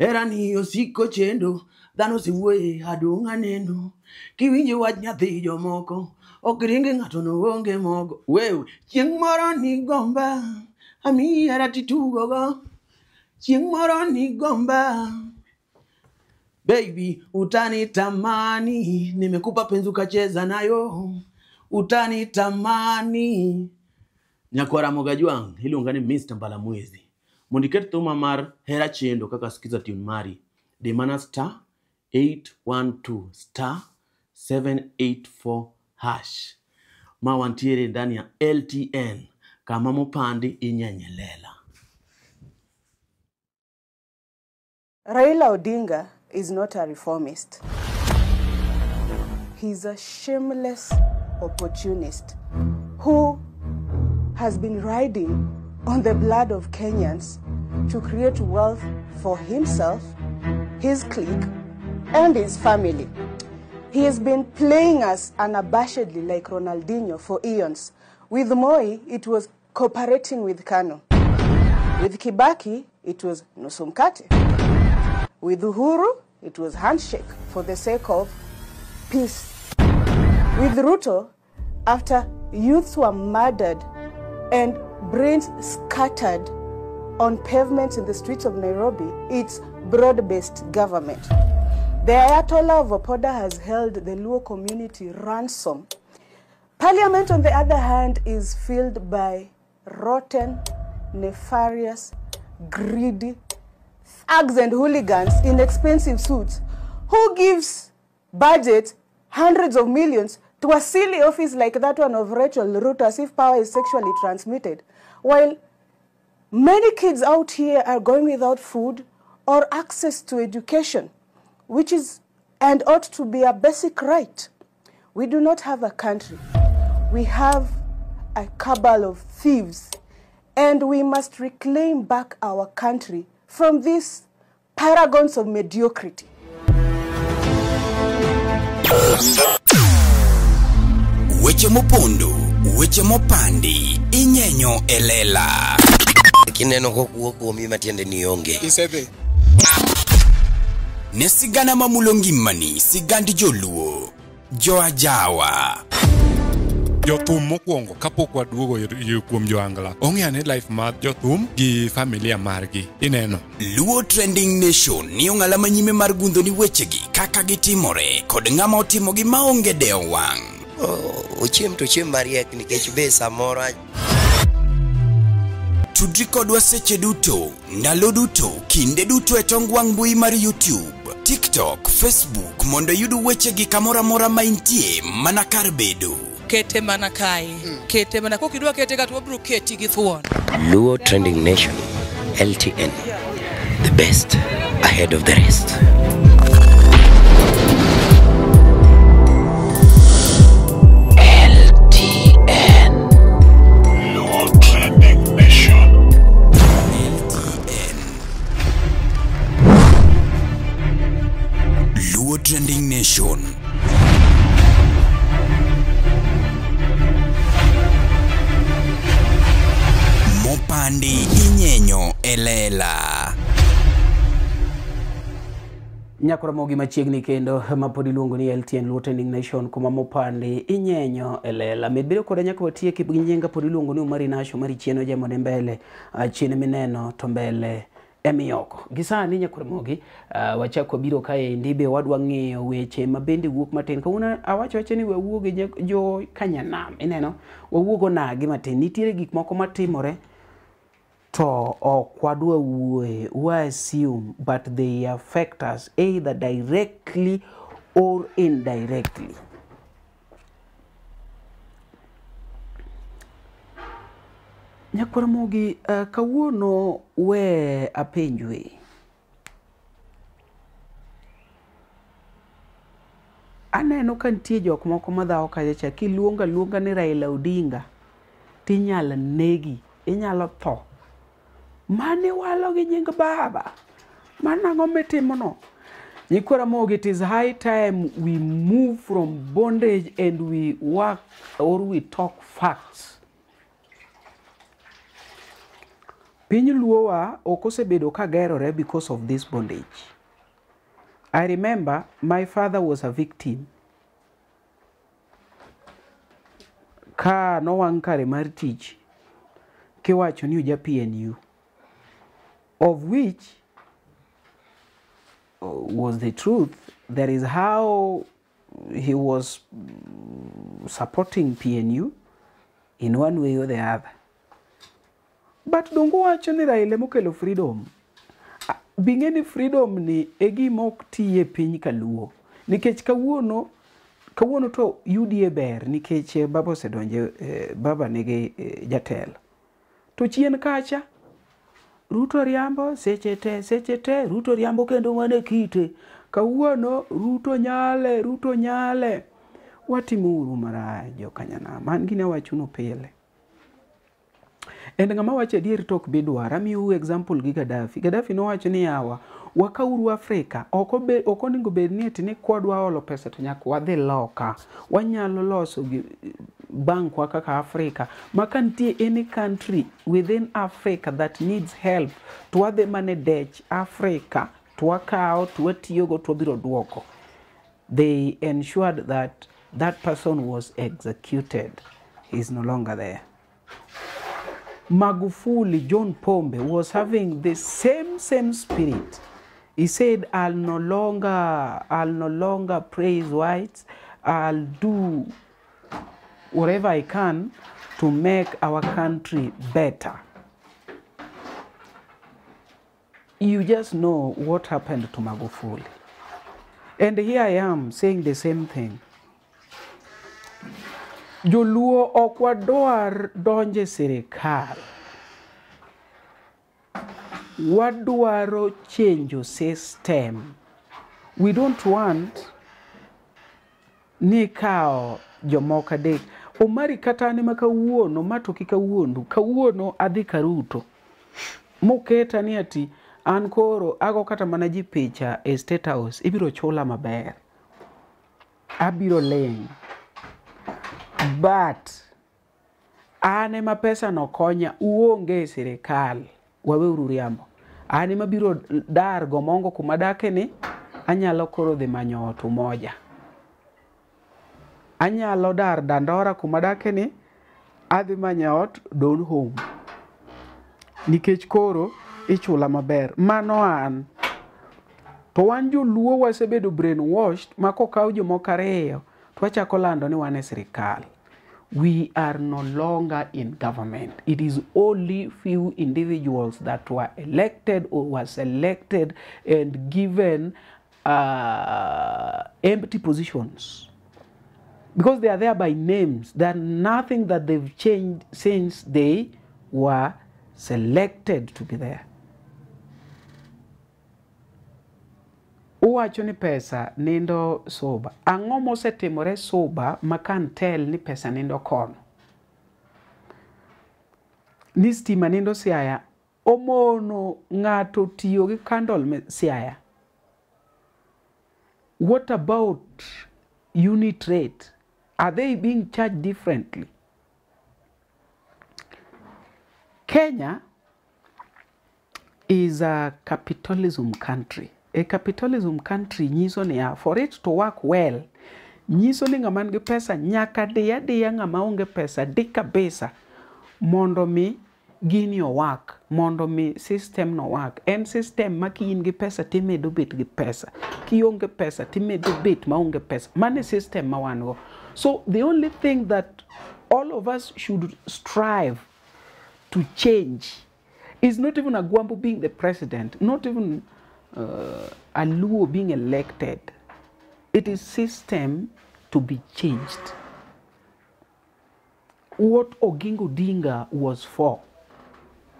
Herani osiko chendo, dhano osewuoye adong' aneno. Kiwinjo wach nyathi jomoko, ok ringe ng'ato no onge mogo. Wewe, chieng' moro nigomba, amiyi hera titugogo. Chieng' moro nigomba. Baby, utanitamani, nimekupa penzi ukacheza nayo. Utanitamani. Nyakwara Mogajwang', iluonga ni Mr. Mbalamwezi. Mondo iket thuma mar Hera Chendo kaka skiza tune mari, di mana star 812 star 784 hash. Ma wantiere ndani ya LTN, kama mopandi inyenye lela. Raila Odinga is not a reformist. He's a shameless opportunist who has been riding on the blood of Kenyans to create wealth for himself, his clique, and his family. He has been playing us unabashedly like Ronaldinho for eons. With Moi, it was cooperating with Kanu. With Kibaki, it was nusu mkate. With Uhuru, it was handshake for the sake of peace. With Ruto, after youths were murdered and brains scattered on pavements in the streets of Nairobi, it's broad-based government. The Ayatollah of Opoda has held the Luo community ransom. Parliament, on the other hand, is filled by rotten, nefarious, greedy thugs and hooligans in expensive suits who gives budget hundreds of millions to a silly office like that one of Rachel Ruto, as if power is sexually transmitted, while many kids out here are going without food or access to education, which is and ought to be a basic right. We do not have a country. We have a cabal of thieves, and we must reclaim back our country from these paragons of mediocrity. Weche mopondo, weche mopandi, inyenyo elela. Kineno kokuo kuomi matiende ni onge. Isedhi. Ne sigana mamulo ngimani, sigand joluo, joajawa. Jothum mokwongo kapok waduogo kuom joangla, ong'e ane life mar jothum gi familia margi. Ineno. Luo Trending Nation ni ong'ala manyime mar gundho ni wechegi kaka gitimore kod ng'ama otimogi maonge dewo wang'. Ochiem to chiem mariek nikech be samoro. Tudri kodwa seche duto, ndalo duto, kinde duto e tong wang' mbui mar YouTube, TikTok, Facebook mondo iyud wechegi kamoro amora ma intie mana kar bedo. Kete mana kae, kete mana kokidwa kete ka to wabiro keti gi thuon. Luo Trending Nation, LTN, the best ahead of the rest. LTN. Luo Trending Nation. LTN. Luo Trending Nation. Mopandi inyenyo elela. Nyakoramogi machiegni kendo mapod iluongo ni LTN Luo Trending Nation kuma mopandi inyenyo elela. Med bedo koda nyaka watieki gi nyinga pod iluongo ni Omari Nasho mari chien ojemone mbele, chien mineno to mbele emiyoko. Gisani nyakoramogi wachako biro kaendi be wadwa ng'iyo weche mabende wuok matin. Kawuono awacho wacho ni wawuo gi jo Kanyanam, ineno wawuogo nagi matin. Nitiere gik moko matimore to ok wadwa wuoye, we assume, but they affect us either directly or indirectly. Nyakwaramogi, kawuono we apenjwe. Aneno ka nitie jok moko madhawo kacha cha, kiluonga luonga ni Raila Odinga tinyalo negi, inyalo tho. Mane walo gi nying baba, mano ang'o mitimono? Nyikwaramogi, it is high time we move from bondage and we work or we talk facts. Piny Luowa ok osebedo ka gerore because of this bondage. I remember my father was a victim. Ka nowang' kare mar tich, kiwacho ni oja PNU, of which was the truth. There is how he was supporting PNU in one way or the other. But dongo wacho ni Raila mokelo freedom. Bing'e ni freedom ni e gima ok ti e piny kaluo. Nikech kawuono to UDA ber nikech baba osedonje, baba nigi jatelo. To chien kacha Ruto riambo seche te Ruto riambo kendo wane kite. Kawuono Ruto nyale, Ruto nyale. Watimo uru marach jokanyanam. An gine wachuno pile. And ng'ama wacho adier to ok bi dwar. Amiyou example gi Gaddafi. Gaddafi nowacho ni yawa, wakauru Afrika, ok onego bed ni ati ni kwadwa olo pesa to nyaka wadhi loka. Wanyalo loso bankwa kaka Afrika. Ma ka nitie any country within Africa that needs help, to wadhi mana dech Africa, to wakawo, to watiyogo, to wabiro duoko. They ensured that that person was executed. He is no longer there. Magufuli, John Pombe, was having the same spirit. He said, I'll no longer praise whites. I'll do whatever I can to make our country better. You just know what happened to Magufuli. And here I am saying the same thing. Joluo ok wadwar donje sirikal. Wadwaro change system. We don't want ni kawo jomoko adek. Omari kata an ema kawuono, ma to kik awuondu, kawuono adhi ka Ruto. Moketa ni ati an koro ago kata mana ji picha e State House, ibiro chula maber. Abiro ling'. But an ema pesa no konya, uonge e sirikal, waweuru riambo. An ema biro dar gomongo kuma dake ni, anyalo koro dhi manyo ot Umoja. Anyalo dar Dandora kuma dake ni, adhi manyo ot Donholm. Nikech koro ichula maber. Mano an. To wan joluo wasebedo brainwashed ma kokaw jomoko ariyo to wachako lando ni wan e sirikal. We are no longer in government. It is only few individuals that were elected or were selected and given empty positions. Because they are there by names. There are nothing that they've changed since they were selected to be there. Uwacho ni pesa nindo soba. Ang'o mosetimore soba ma kan tel ni pesa nindo kono? Ni stima nindo Siaya. Omono ng'ato tiyo gi candle me Siaya. What about unit rate? Are they being charged differently? Kenya is a capitalism country. A capitalism country nyiso niya, for it to work well, nyiso ni ng'ama nigi pesa nyaka diya diya ng'ama onge pesa di kabisa mondo mi gini owak, mondo mi system no work. En system ma ki in gi pesa timedo bet gi pesa, kionge pesa timedo bet maonge pesa. Mano e system ma wan go. So the only thing that all of us should strive to change is not even Agwambo being the president, not even Aluo being elected. It is system to be changed. What Oginga Odinga was for,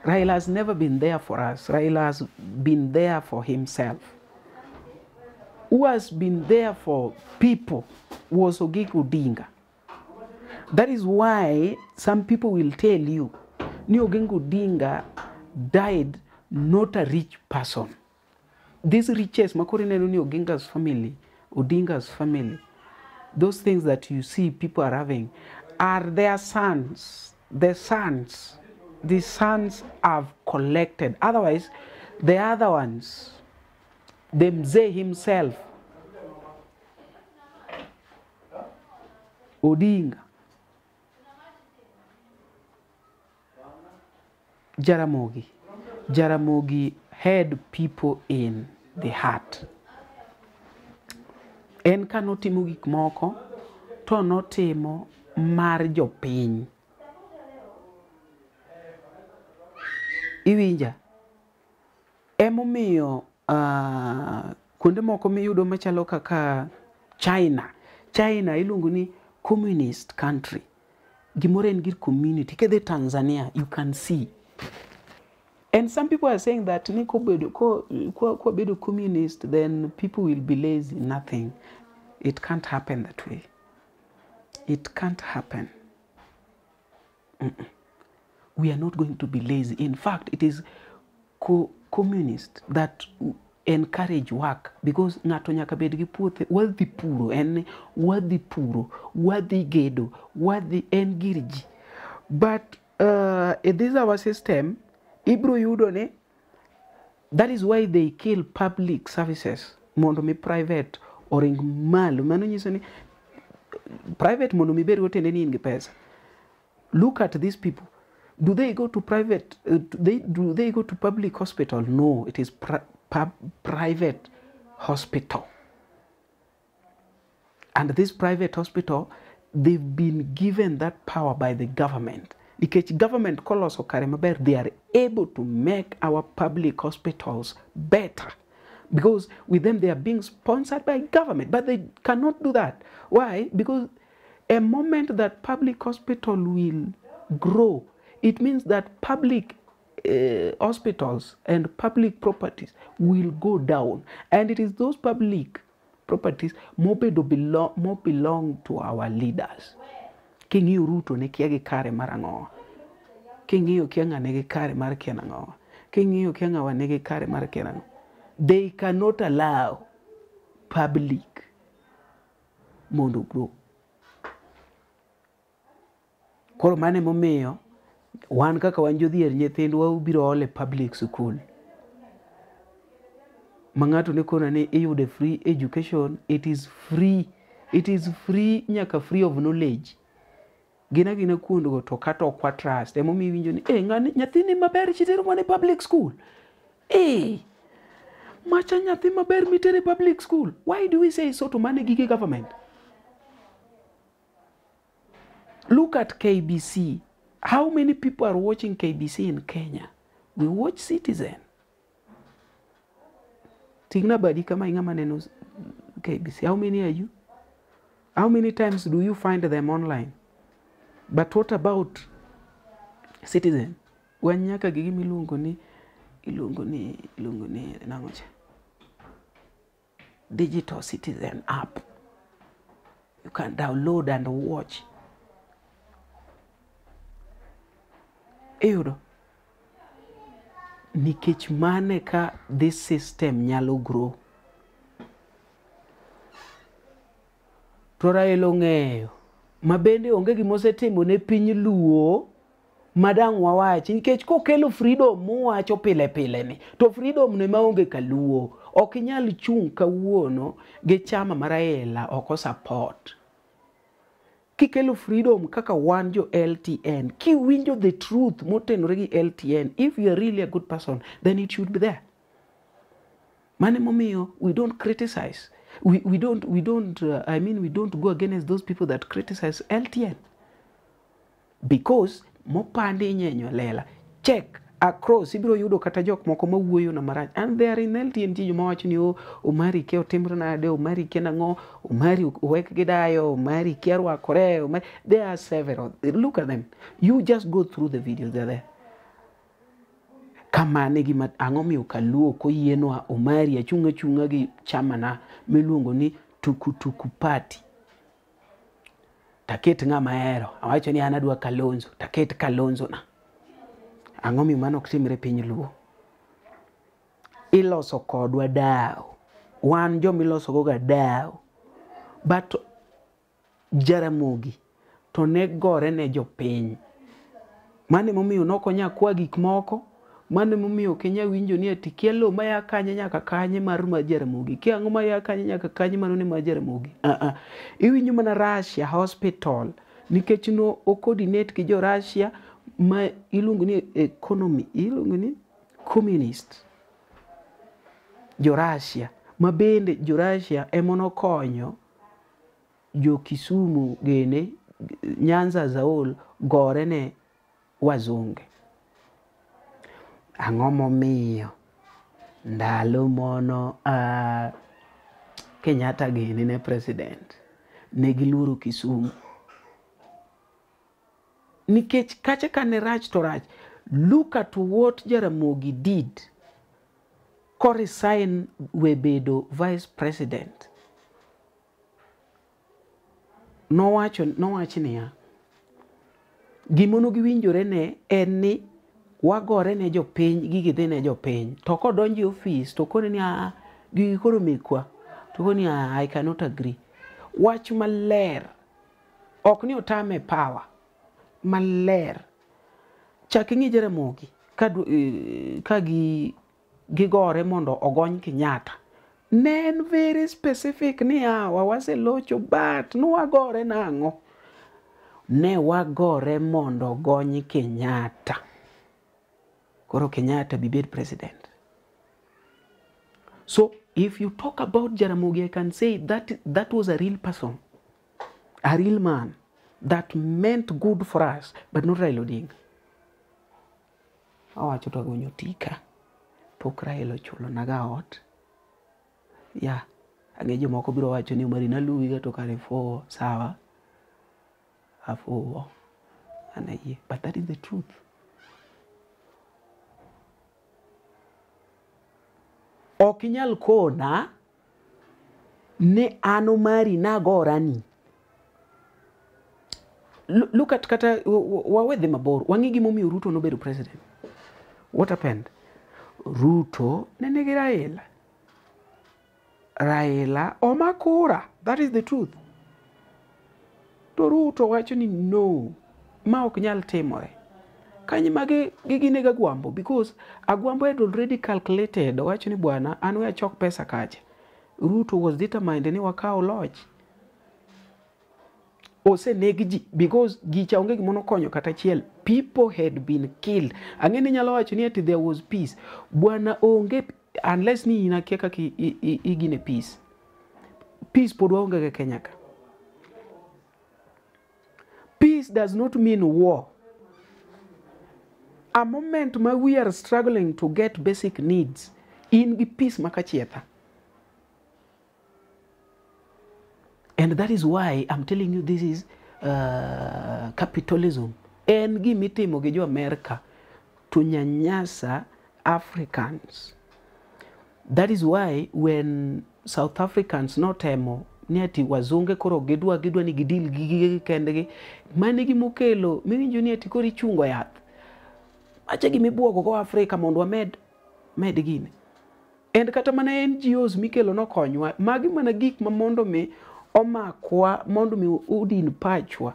Raila has never been there for us. Raila has been there for himself. Who has been there for people was Oginga Odinga. That is why some people will tell you, ni Oginga Odinga died not a rich person. These riches, makoro ineno ni Oginga's family, Odinga's family, those things that you see people are having, are their sons, their sons. The sons have collected. Otherwise, the other ones, the Mzee himself, Odinga, Jaramogi. Jaramogi had people in the heart. En ka notimo gik moko, to notimo mar jopiny. Iwinja? Emomiyo kuonde moko miyudo machalo kaka China. China iluongo ni communist country. Gimoro en gir community. Kidhi Tanzania, you can see. And some people are saying that ni kobedo ko communist, then people will be lazy. Nothing. It can't happen that way. It can't happen. Mm-mm. We are not going to be lazy. In fact, it is communist that encourage work, because ng'ato nyaka bed gi puothe. Wadhi puro, en wadhi puro, wadhi gedo, wadhi en gir ji. But this is our system. Ibro yudo ni, that is why they kill public services mondo mi private oring malo. Mano nyiso ni private mondo mi bed go tiende ni in gi pesa. Look at these people. Do they go to private? Do they go to public hospital? No, it is private hospital. And this private hospital, they've been given that power by the government. Nikech government koloso kare maber, they are able to make our public hospitals better. Because with them, they are being sponsored by government. But they cannot do that. Why? Because a moment that public hospital will grow, it means that public hospitals and public properties will go down. And it is those public properties more belong to our leaders. King'iyo Ruto ne kia gi kare mar ang'owa. King'iyo kia ng'a nigi kare mar kia nang'owa. King'iyo kia ng'awa nigi kare mar kia nang'owa. They cannot allow public mondo grow. Koro mane momiyo wan kaka wan jodhier nyithindwa ubiro ole public school. Ma ng'ato ne kona ni iyude free education, it is free. It is free nyaka free of knowledge. Gina gina kuondgo to kata ok wa trust. Emomiyo iwinjo ni ng'ani nyathini maber chitero mana e public school. Macha nyathi maber mitere public school. Why do we say so to mane gige government? Look at KBC. How many people are watching KBC in Kenya? We watch Citizen. Tingna badi kama ing'ama neno KBC. How many are you? How many times do you find them online? But what about Citizen? Wan nyaka gi gima iluongo ni nang'o cha? Digital Citizen app. You can download and watch. Iyudo? Nikech mane ka this system nyalo grow. To Raila ong'eyo ma bende onge gima osetimo ne piny Luo madang' wawachi, nikech kokelo freedom mowacho pile pile ni to freedom ne maonge kaluo. Ok inyal chung' kawuono gi chama mar Raila ok support. Kikelo freedom kaka wan jo LTN, kiwinjo the truth motenore gi LTN, if you are really a good person, then it should be there. Mane momiyo we don't criticize. We don't go against those people that criticize LTN. Because mopandi inyenyo lela. Check across ibiro yudo kata jok moko mawuoyo na marach, and they are in LTN. Ji joma wacho ni Omari kia otimre nade, Omari kia nang'o, Omari owek gi dayo, Omari kia rwakore, Omari. There are several. Look at them. You just go through the videos, they're there. Kamane gima ang'o miyo kaluo koyienwa Omari achunga chunga gi chamana miluongo ni Tukutuku Party. Taket ng'ama ahero, awacho ni an adwa Kalonzo, taket Kalonzo na. Ang'o miyo mano ok timre piny Luo? Iloso kodwa dawo. Wan joma iloso go ga dawo. But Jaramogi to ne gore ne jopiny. Mano emomiyo ne ok onyal kwa gik moko, mano emomiyo ok inyal winjo ni ati kia lowo maya kanye nyaka kanye mar mar Jaramogi, kia ang'o maya kanye nyaka kanye mano ne mar Jaramogi. Iwinjo mana Russia hospital nikech no o coordinate gi jo Russia ma iluongo ni economy, iluongo ni communist. Jo Russia, ma bende jo Russia ema nokonyo jo Kisumu gene, Nyanza as a whole gore ne wazunge. Ang'o momiyo ndalo mono Kenyatta gini ne president ne giluoro Kisumu? Nikech kacha kane rach to rach. Look at what Jaramogi did. Koresign we bedo vice president. Nowacho niya, gimono giwinjore ne en ni wagore ne jopiny, gigi dhi ne jopiny. To kodonjo e ofis to kone ni gigi koro mekwa. To kone ni I cannot agree. Wach maler. Ok ni otame power. Maler. Chak ing'i Jaramogi ka gigore mondo ogony Kenyatta. Ne en very specific ni waselocho but nwagore nang'o? Ne wagore mondo ogony Kenyatta. Koro Kenyatta be bed president. So if you talk about Jaramogi, I can say that that was a real person, a real man that meant good for us, but not Raila Odinga. Awacho to agonyo tika, pok Raila ochulo naga ot. Ya, ang'e jomoko biro wacho ni Omari naluwi ga to kare fuwo, sawa, afuwo, an ayie. But that is the truth. Ok inyal kona ni an Omari nagorani. Look at kata wawe dhi mabor, wang'i gimomiyo Ruto nobedo president. What happened? Ruto ne nigi Raila. Raila omakura, that is the truth. To Ruto wacho ni no, ma ok nyal timore. Kanyo mage gigine ga Agwambo, because Agwambo had already calculated, owacho ni bwana, an we achok pesa kacha. Ruto was determined ni wakaw loch. Oseneg ji, because gicha onge gima nokonyo kata achiel. People had been killed. Ang'e ni nyalo wacho ni ati there was peace. Bwana onge, unless ni in akia kaka igine peace. Peace pod waonge ga Kenya ka. Peace does not mean war. A moment ma we are struggling to get basic needs, in gi peace makachietha. And that is why I'm telling you this is capitalism. En gimitimo gi jo America to nyanyasa Africans. That is why when South Africans notemo ni ati wazunge koro gidwa ni gidil gi gige kendgi, mane gimokelo miwinjo ni ati koro ichungo yath. Acha gimibuogo go Afrika mondo wamed med gini. And kata mana NGOs mikelo nokonywa, magi mana gik ma mondo mi omakwa, mondo mi udin pachwa.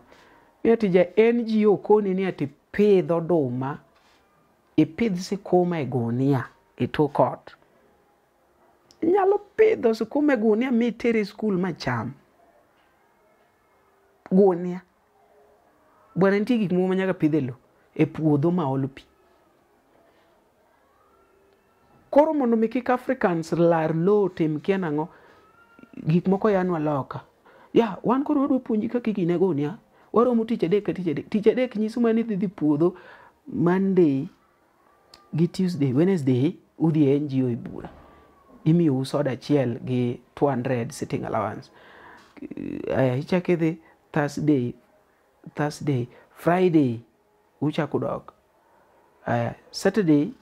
Ni ati ja NGO koni ni ati pidh oduma, ipidh sikuma e gunia e tok ot. Inyalo pidho sikuma e gunia mitere e skul macham. Gunia. Bwana nitie gik moko ma nyaka pidh e lowo, e puodho ma olo pi. Koro mondo mi kik Africans lar lowo tim kia nang'o, gik moko yanwa loka. Ya, wan koro wadwa puonji kaka igine gunia. Waromo tich adek ka tich adek. Tich adek nyiso mana ni idhi dhi puodho Monday gi Tuesday, Wednesday udhi e NGO e bura. Imiyou soda achiel gi 200 sitting allowance. Aya, ichako idhi Thursday, Friday uchako dok. Aya, Saturday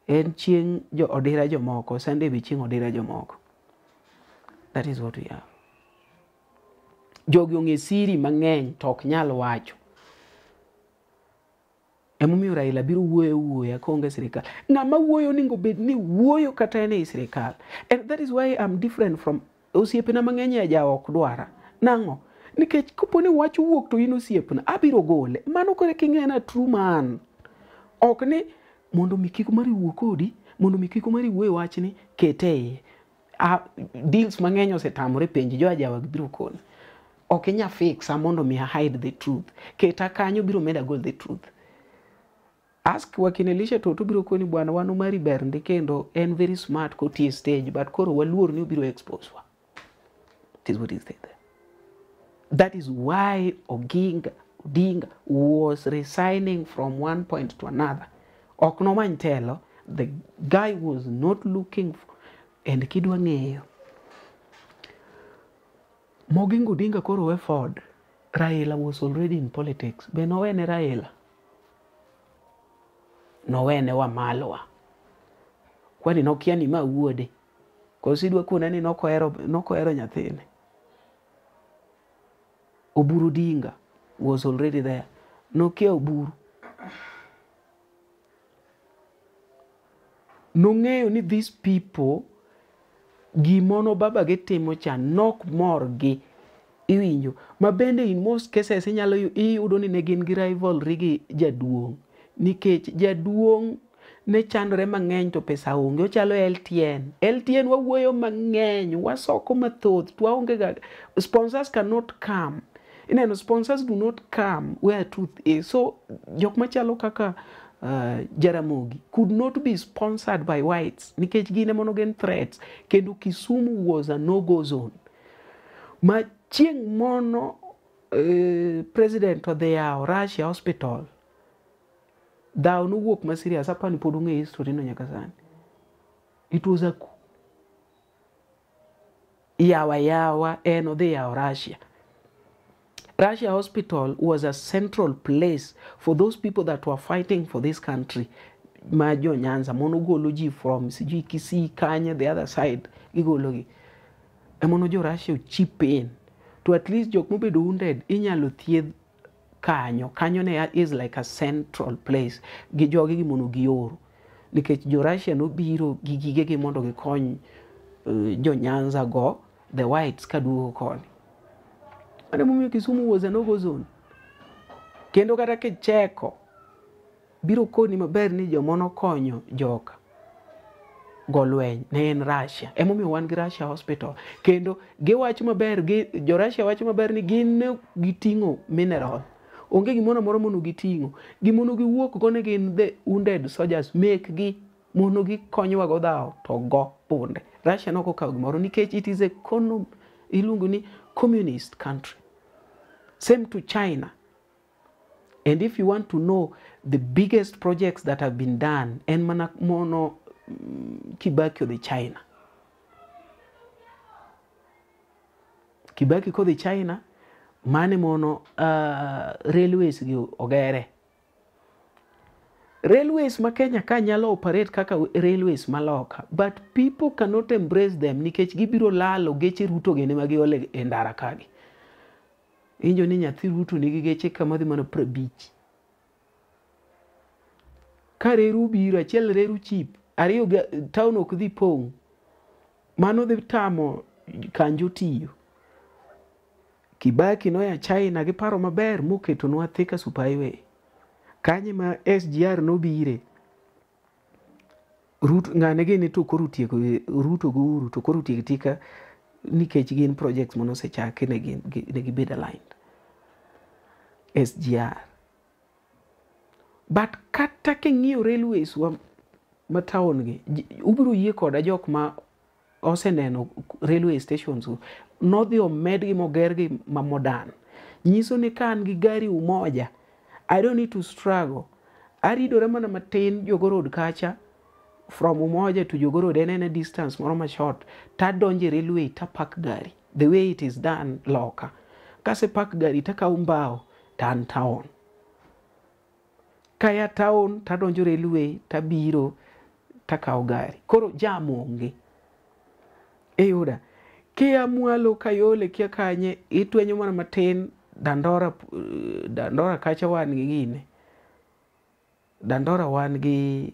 en chieng' jo odira jomoko, Sunday be chieng' odira jomoko. That is what we have. Jogi ong'e siri mang'eny to ok nyal wacho. Emomiyo Raila biro wuoyo wuoya koonge sirikal. Ng'ama wuoyo onego bed ni wuoyo kata en ei sirikal. And that is why I'm different from osiepena mang'eny e jawa ok dwara. Nang'o? Nikech kopo ni wach owuok to in osiepna, abiro gole. Mano koro king'ena true man. Ok ni mondo mi kik Omari wuo kodi, mondo mi kik Omari wuo e wachni, kete iye. Deals mang'eny osetamore penj jo ajawa gibiro koni. Ok inya fixa mondo mi hide the truth. Keta kanyo biro meda gol the truth. Ask Wakina Elisha to biro koni bwana wan Omari ber ndi kendo en very smart kotie stage but koro waluor ni obiro expose wa. It is what is there. That is why Oginga Odinga was resigning from one point to another. Ok nomany telo, the guy was not looking for, and kidwa ng'eyo. Moginga Odinga koro we Ford. Raila was already in politics. Be nowene Raila? Nowene Wamalwa. Kwani nokia ni ma wuode? Koso idwa kona ni nokohero nyathine? Oburu Odinga was already there. Nokia Oburu. Nong'eyo ni these people gimono baba gitimo cha nok morgi iwinjo ma bende in most cases inyalo iyudo ni ne gin gi rivalry gi jaduong' nikech jaduong' ne chandore mang'eny to pesa onge ochalo LTN. LTN wawuoyo mang'eny wasoko mathoth to waonge ga sponsors cannot come. Ineno sponsors do not come where truth is. So jok machalo kaka Jaramogi could not be sponsored by whites nikech gin ema gin threats kendo Kisumu was a no-go zone. Ma chieng' mono president odhi yawo Russia hospital dhaw nowuok ma serious apani pod ung'eyo history no nyaka sani. It was a coup. Yawa yawa en odhi yawo Russia. Russia Hospital was a central place for those people that were fighting for this country. Ma jo Nyanza mono golo ji from sijui Kisii Kanye the other side gigolo gi. Emono jo Russia chip in to at least jok mobedo wounded inyalo thiedh kanyo. Kanyo ne is like a central place gi jogi gi mono gioro. Nikech jo Russia nobiro gi gigegi mondo gikony jo Nyanza go the whites kaduogo koni. Mano emomiyo Kisumu was a no-go zone. Kendo kata kicheko biro koni maber ni joma nokonyo joka go lweny ne en Russia. Emomiyo wan gi Russia Hospital. Kendo giwacho maber gi jo Russia wacho maber ni gin ne giting'o mineral. Onge gimoro amora mono giting'o. Gimono giwuok go ne gin the wounded soldiers mekgi mono gikonyowa go dhawo to go bunde. Russia nokokawo gimoro nikech it is a iluongo ni communist country. Same to China. And if you want to know the biggest projects that have been done, en mana mono Kibaki odhi China. Kibaki kodhi China, mane mono railways gi ogere. Railways ma Kenya ka nyalo operate kaka railways ma loka, but people cannot embrace them nikech gibiro lalo geche Ruto gene ma giole e ndara kagi. Injo ni nyathi Ruto nigi geche kama dhi mana 50. Ka reru biro, achiel reru cheap, ariyo town ok dhi pong'. Mano dhi tamo kanjo tiyo. Kibaki noya China gi paro maber moketonwa Thika Superhighway. Kanye ma SGR nobire. Ruto ng'ane gini to koro otieko Ruto gi Uhuru to koro otieko tika nikech gin projects manosechaki ne gibed aligned. SGR. But kata king'iyo railways wa ma town gi, ubiro yie koda jok ma oseneno railway stations go, nodhi omedgi mogergi ma modern. Nyiso ni ka an gi gari Umoja, I don't need to struggle. Aridora mana matin Jogoo Road kacha, from Umoja to Jogoo Road en a distance moro ma short, tadonje railway tapak gari. The way it is done loka. Kase pak gari takawo mbao to an town. Kaya town tadonjo railway tabiro takawo gari. Koro jam onge. Iyuda. Kia mwalo Kayole kia kanye itwenyo mana matin Dandora, Dandora kacha wan gi gine. Dandora wan gi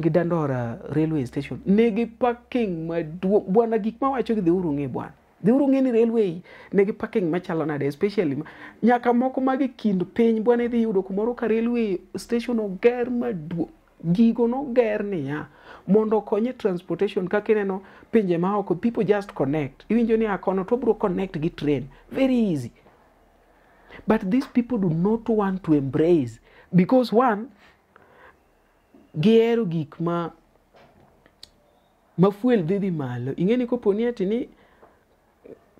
Dandora railway station. Nigi parking maduong'. Bwana gik mawacho gi dhiuru ng'e bwana. Dhiuru ng'e ni railway nigi parking machalo nade, especially nyaka moko mag e kind piny bwana idhi yudo kumoro ka railway station oger maduong'. Gigo noger niya mondo okony e transportation kaka ineno pinje maoko people just connect. Iwinjo ni kono to wabiro connect gi train. Very easy. But these people do not want to embrace because one, gihero gik ma fuel dhi malo. Ing'e ni kopo ni ati ni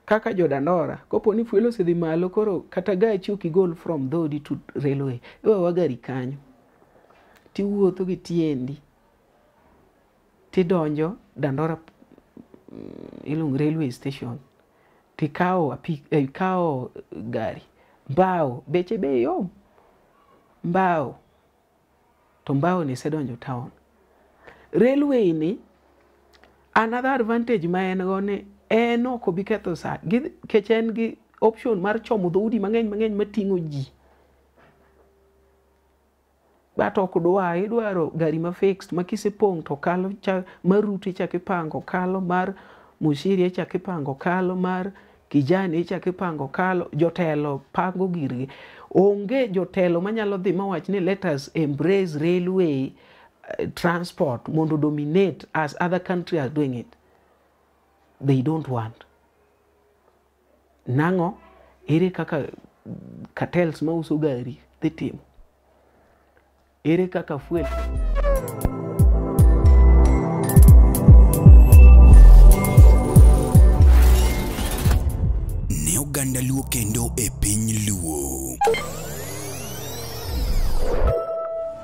kaka jodandora, kopo ni fuel osedhi malo koro kata gachi ok igol from dhodi to railway, iwewa gari kanyo. Tiwuotho gi tiendi, tidonjo Dandora iluongo railway station, tikawo ikawo gari, mbao, beche be yom, mbao, to mbao ni isedonjo town. Railway ni, another advantage ma en go ni en ok obi ketho sa, nikech en gi option mar chomo dhoudi mang'eny mang'eny mating'o ji. But ok dwa, idwaro gari ma fixed ma kisepong' to kalo mar Ruto ichako ipango kalo, mar Musiri ichako ipango kalo, mar Kijani ichako ipango kalo, jotelo pango girgi. Onge jotelo manyalo dhi mawach ni let us embrace railway transport mondo dominate as other countries are doing it. They don't want. Nang'o? Ere kaka cartels mauso gari dhi timo? Ere kaka fuel? Ne oganda Luo kendo e piny Luo.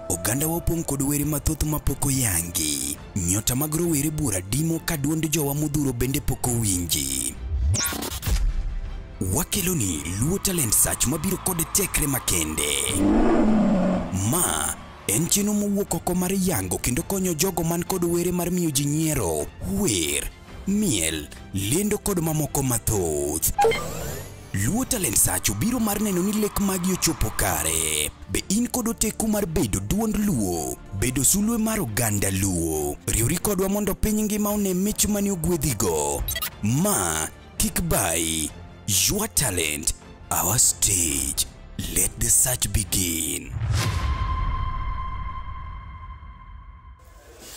Oganda wa opong' kod were mathoth mapok oyangi. Nyota mag rowere buora dimo ka duond jowa modhuro bende pok owinji. Wakeloni Luo Talent Search mabiro kod tekre makende. Ma en chenro mowuok oko mar yango kendo konyo jogo man kod were mar miyo ji nyiero, wer, miel, lendo kod mamoko mathoth. Luo Talent Search obiro mar neno ni lek magi ochopo kare. Be in kod oteku mar bedo duond Luo, bedo sulwe mar oganda Luo. Riwri kodwa mondo piny ngima one mich mane ogwedhigo. Ma kik bai, your talent, our stage. Let the search begin.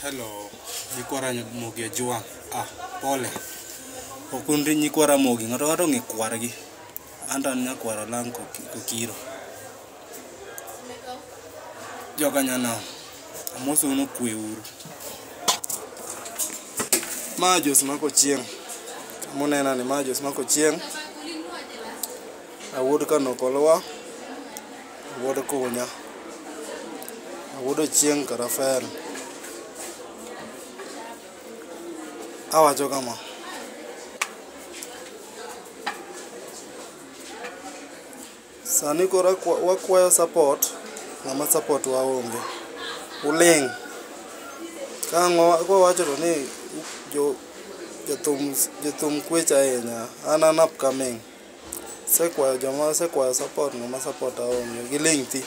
Hello, nyikwa Ramogi Ajwang'. Ah, pole. Ok un nyikwa Ramogi, ng'ato ng'ato ong'e kwargi. An to an nyakwar Olang' Kokiro. Joka nyanam, amosou ni kwe uru. Ma Jos Mark Ochieng'. Munena ni ma Jos Mark Ochieng'. Awuod Kanokolwa, awuod Kunya, awuod Ochieng' Karafer. Awacho kama. Sani koro wakwayo support, ng'ama support waonge. Uling'. Ka ang' wawacho to ni jothum kwech ahinya. An upcoming. Asekwayo joma asekwayo support ng'ama support aonge. Giling' thi.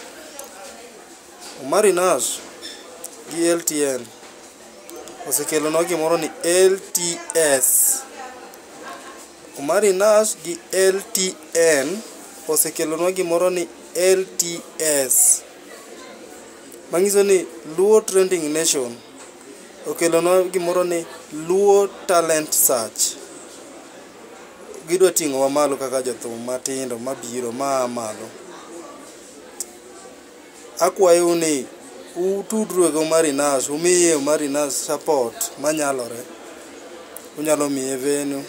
Omari Nash gi LTN osekelonwa gimoro ni LTS. Omari Nash gi LTN osekelonwa gimoro ni LTS. Manyiso ni Luo Trending Nation okelonwa gimoro ni Luo Talent Search. Gidwa ting'owa malo kaka jothum matindo mabiro maa malo. Akwayou ni utudru gi Omari Nash, umiye Omari Nash support manyalore. Unyalo miye venue,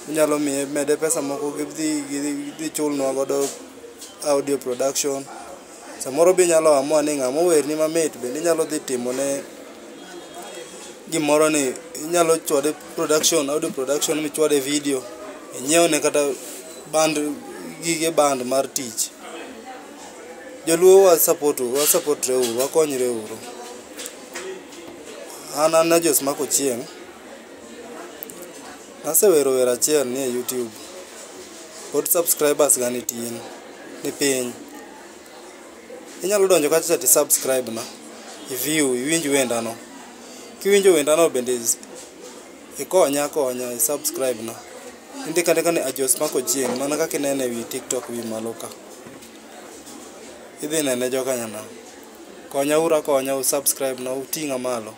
unyalo miye mede pesa moko gidhi chulnwa godo audio production. Samoro be inyalo amua ni ng'ama owerni mamit bende inyalo dhi timone gimoro ni inyalo chwade production, audio production michwade video, inyiewne kata band, gige band mar tich. Joluo wa support, wa support re uru, wakonyre uru. An Jos Mark Ochieng'. Nasewero wer achiel ni e YouTube. Pod subscribers ga nitin, ni piny. Inyalo donjo kacha ti subscribe na, i view, iwinj wendano. Kiwinjo wendano bende ikonya akonya, i subscribe na. Indiko andika ni Ajos Mark Ochieng' mana kaka inene ewi TikTok wi malo ka. Idhi nene joka nyanam. Konya uru akonya u subscribe na uting'a malo.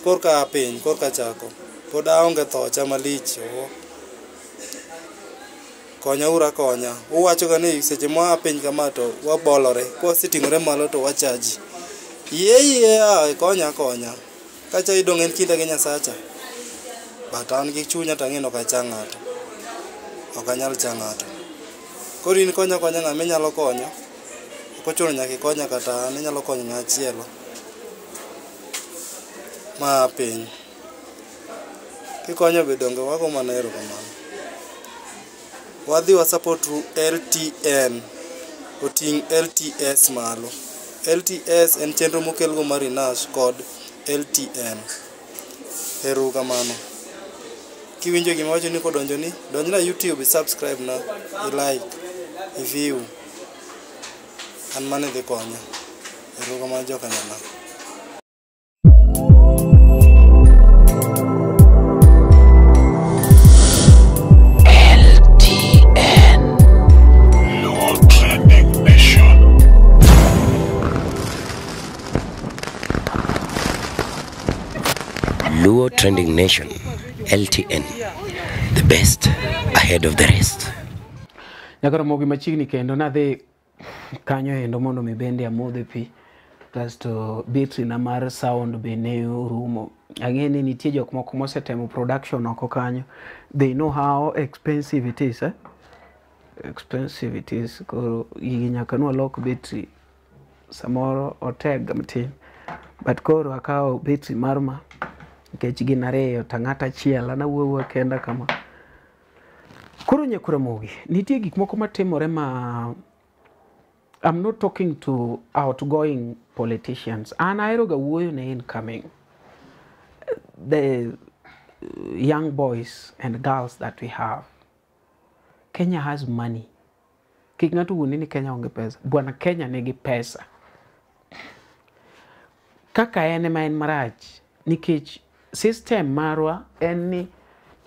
Korka aa piny, korka achako. Pod aonge thocha malich. Oh. Konya uru akonya. Uwachoga ni seche mwaa piny kama to wabolore. Kwaseting'ore malo to wachaji. Yie yie a konya akonya. Kacha idong' en kinda gi Nyasacha. But an gi chunya to ang'e ni ok acha ng'ato. Ok anyal cha ng'ato. Koro in konya akonya ng'ama inyalo konyo. Ok ochuno nyaka ikonya kata an inyalo konyo ng'ama chielo. Ma piny. Kikonyo be donge wago mana erokamano. Wadhi wa support LTN. Oting' LTS malo. LTS en chenro mokelgo mar Inash kod LTN. Ero kamano. Kiwinjo gima awacho ni kodonjoni, donjna YouTube i subscribe na, i like, i view. An mano idhi konya. Ero kamano joka nyanam. LTN. Luo Trending Nation. Luo Trending Nation, LTN, the best ahead of the rest. Nyakoromogi machiegni kendo nadhi kanyo endo mondo mi bende amodhe pi kasto betri na mar sound be ne orumo. Ang'e ni nitie jok moko mosetemo production oko kanyo. They know how expensive it is, eh? Expensive it is. Koro gigi nyaka nwalok betri samoro oteg matin. But koro akawo betri mar ma nikech gin ariyo to ng'ato achiel an awuoyo awuoya kenda kama. Koro Nyakoromogi, nitie gik moko matimore ma I'm not talking to outgoing politicians. An ahero ga wuoyo ne incoming. The young boys and girls that we have. Kenya has money. Kik ng'ato wuondi ni Kenya onge pesa. Bwana Kenya nigi pesa. Kaka en ema en marach nikech system marwa en ni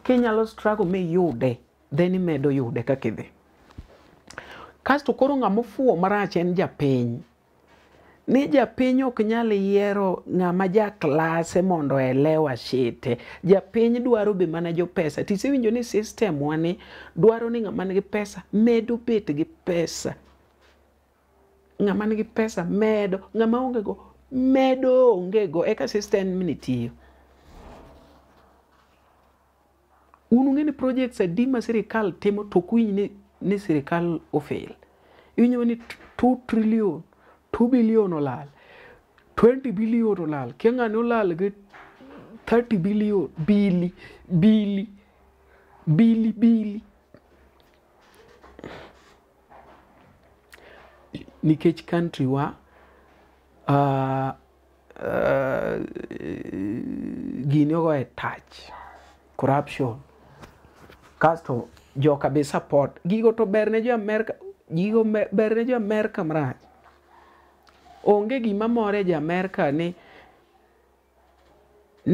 kinyalo struggle miyude then imedo yude kaka idhi. Kasto koro ng'ama ofuwo marach en japiny. Ni japiny ok nyal yiero ng'ama ja klase mondo elewa shite. Japiny dwaro be mana jopesa. Tisewinjo ni system wa ni dwaro ni ng'ama nigi pesa medo bet gi pesa. Ng'ama nigi pesa medo, ng'ama onge go medo onge go eka system ni tiyo. Un ung'e ni projects adi ma sirikal timo to ok uwinj ni sirikal ofail. Iwinjo ni 2 trillion, 2 billion olal, 20 billion olal, kia ng'ani olal gi 30 billion, bili, bili, bili, bili. Nikech country wa gini ogoye touch, corruption. Kasto joka be support. Gigo to ber ne jo Amerka, gigo ber ne jo Amerka marach. Onge gima more jo Amerka ni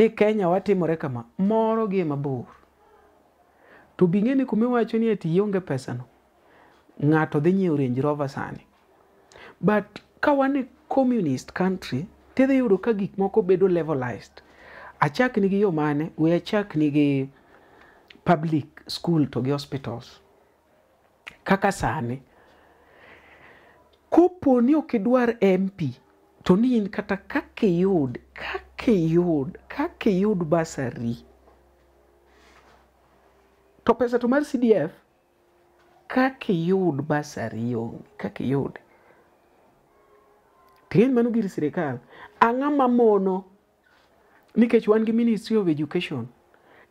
Kenya watimore kama, moro gi mabor. To bing'e ni kumiwacho ni ati ionge pesa no, ng'ato dhi nyiewo Range Rover sani. But ka wan e communist country, tidhi yudo ka gik moko bedo levelized. Achak nigi yo mane, we achak nigi public school to gi hospitals. Kaka sani, kopo ni ok idwar MP, to ni in kata kaka iyud bursary. To pesa to mar CDF, kaka iyud bursary onge, kaka iyud. Ting'eni mano gir sirikal. Ang'o mamono, nikech wan gi Ministry of Education,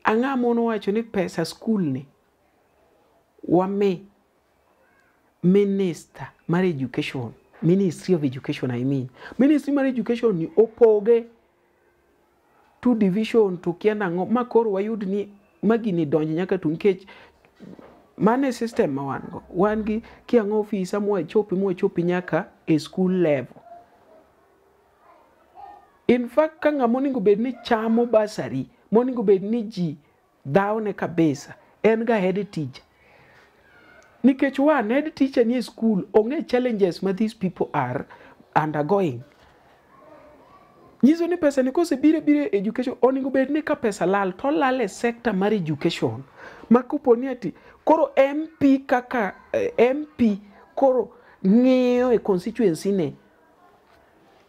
ang'o mono wacho ni pesa skul ni wami Minister mar Education, Ministry of Education I mean. Ministry mar Education ni opoge two division to kia nang'o ma koro wayud ni magini donj nyaka to nikech mano e system ma wan go. Wan gi kiang'o ofisa mwachopi nyaka e school level. In fact, ka ng'ama onego bed ni chamo bursary, monego bed ni ji dhawne kabisa, En ga head teacher. Nikech one head teacher nie school ong'e challenges ma these people are undergoing. Nyiso ni pesa ni kosebiro biro e education onego bed ni ka pesa lal to lal e sector mar education. Ma kopo ni ati koro MP kaka MP koro ng'iyo e constituency ne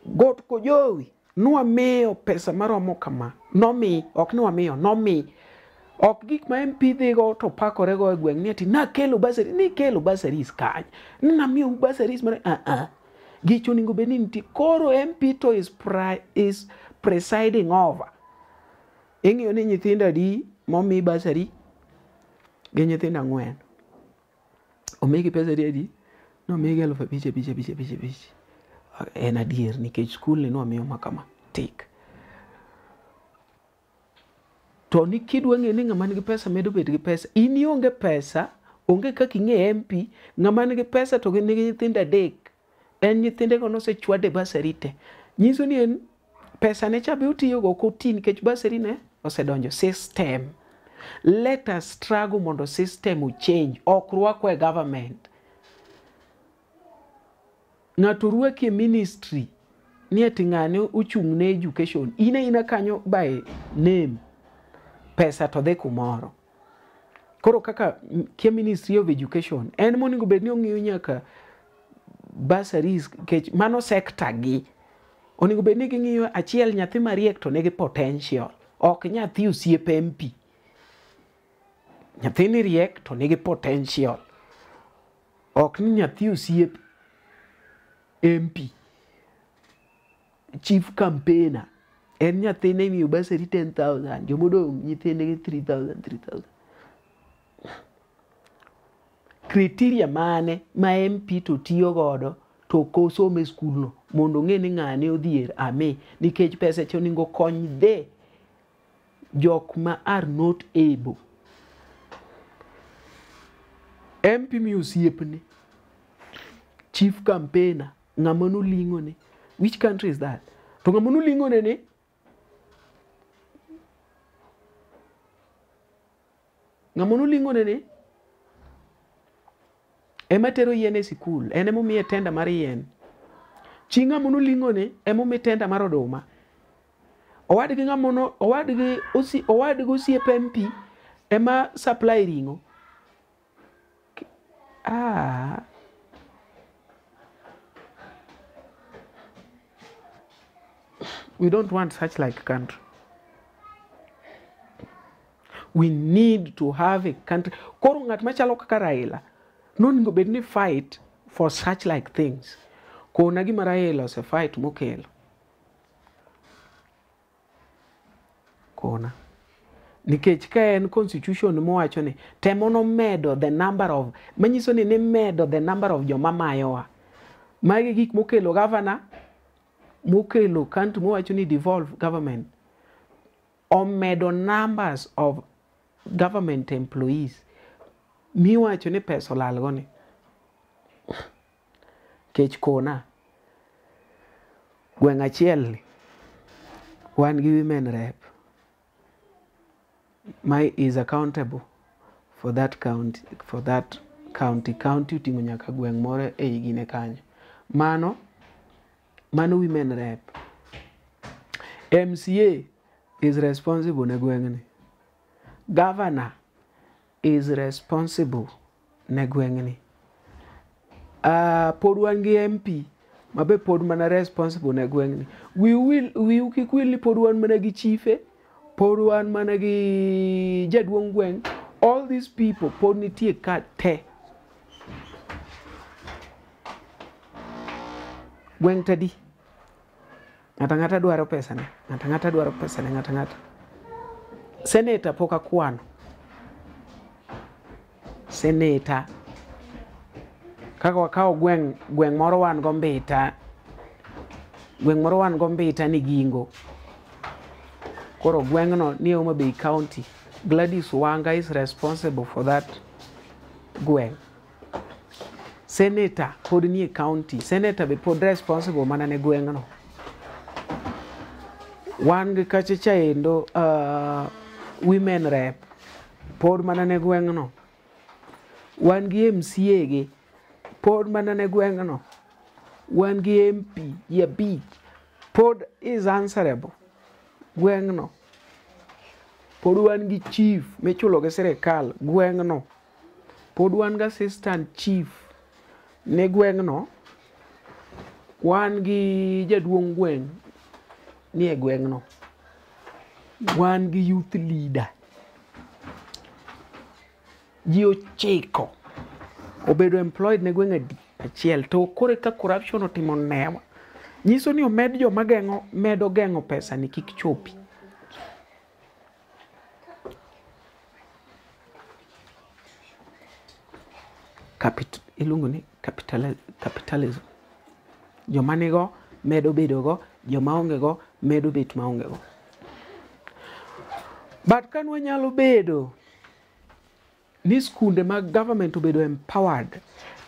got kojowi nwamiyo pesa maromo kama nomi ok ni wamiyo nomi ok gik ma MP dhigo to pakorego e gweng' ni ati nakelo bursary nikelo bursaries kanye ni namiyou bursaries mar gicho onego bed ni nitie koro MP to is presiding over ing'iyo ni nyithindo adi momi bursary gi nyithindo 4 omigi pesa adi nomigi 5,000 5,000 5,000 5,000 en adier nikech skul ni nwamiyo ma kama tik to ni kidwa ng'e ni ng'ama nigi pesa medo bet gi pesa in ionge pesa onge kaka ing'e MP ng'ama nigi pesa to nigi nyithindo 3 en nyithindego nosechwade bursary te nyiso ni en pesa ne cha be otiyogo ok oti nikech bursary ne osedonjo system. Let us struggle mondo system ochange ok rwakwa e government. Ng'ato rwaki e ministry ni ati ng'ane ochung' ne education in aina kanyo by name pesa to dhi kumoro. Koro kaka kia Ministry of Education en monego bed ni ong'iyo nyaka bursaries nikech mano sector gi onego bed ni ging'iyo achiel nyathi mariek to nigi potential ok nyathi osiep MP. Nyathini riek to nigi potential ok ni nyathi osiep MP. Chief campaigner en nyathine imiyo bursary 10,000 jomodong' nyithindgi 3,000 3,000. Criteria mane ma MP to tiyo godo to ok osom e skulno mondo ong'e ni ng'ane odhier ame nikech pesa cha onego kony dhe jok ma are not able. MP miyo osiepne chief campaigner ng'ama noling'one. Which country is that? To ng'ama noling'one ni ng'ama noling'one ni ema tero yien e sikul en emomiye tenda mar yien. Chi ng'ama noling'one emomi tenda mar oduma. Owadgi ng'ama no owadgi osiep MP ema supply ring'o. We don't want such like country. We need to have a country. Koro ng'at machalo kaka Raila nonego bed ni fight for such like things. Kona gima Raila ose fight mokelo. Kona. Nikech ka en constitution mowacho ni temo nomedo the number of manyiso ni nimedo the number of joma mayowa. Magi gik mokelo governor mokelo country mowacho ni devolve government omedo numbers of government employees miwacho ni pesa olalgo ni. Kech kona gweng' achiel ni wan gi women rep my is accountable for that county, for that county. County oting'o nyaka gweng' moro ei gine kanyo. Mano women rep. MCA is responsible ne gweng'ni. Governor is responsible ne gweng'ni. Pod wan gi MP mabe pod mana responsible ne gweng'ni. Wiu kik wil ni pod wan mana gi chife, pod wan mana gi jaduong' gweng'. All these people pod nitie ka te. Gweng' tadi. Ng'ata ng'ata dwaro pesa ne. Ng'ata ng'ata dwaro pesa ne. Ng'ata ng'ata. Senator pok akwano. Senator. Kaka wakawo gweng' moro wan go Mbita. Gweng' moro wan go Mbita ni Gingo. Koro gweng'no ni Homa Bay County. Gladys Wanga is responsible for that gweng'. Senator pod nie county. Senator be pod responsible mana ne gweng'no. Wan gi kacha cha endo women rep. Pod mana ne gweng'no. Wan gi MCA gi. Pod mana ne gweng'no. Wan gi MP ji 5. Pod is answerable. Gweng'no. Pod wan gi chief michulo gi sirikal gweng'no. Pod wan gi assistant chief ne gweng'no. Wan gi jaduong' gweng' ni e gweng'no. Wan gi youth leader. Ji 9 obedo employed ne gweng' adi achiel to kore ka corruption otimo newa. Nyiso ni omed joma geng'o medo geng'o pesa ni kik chopi. Iluongo ni capitalism. Joma nigo medo bedo go, joma onge go medo bet maonge go. But kan wanyalo bedo ni skunde mag government obedo empowered,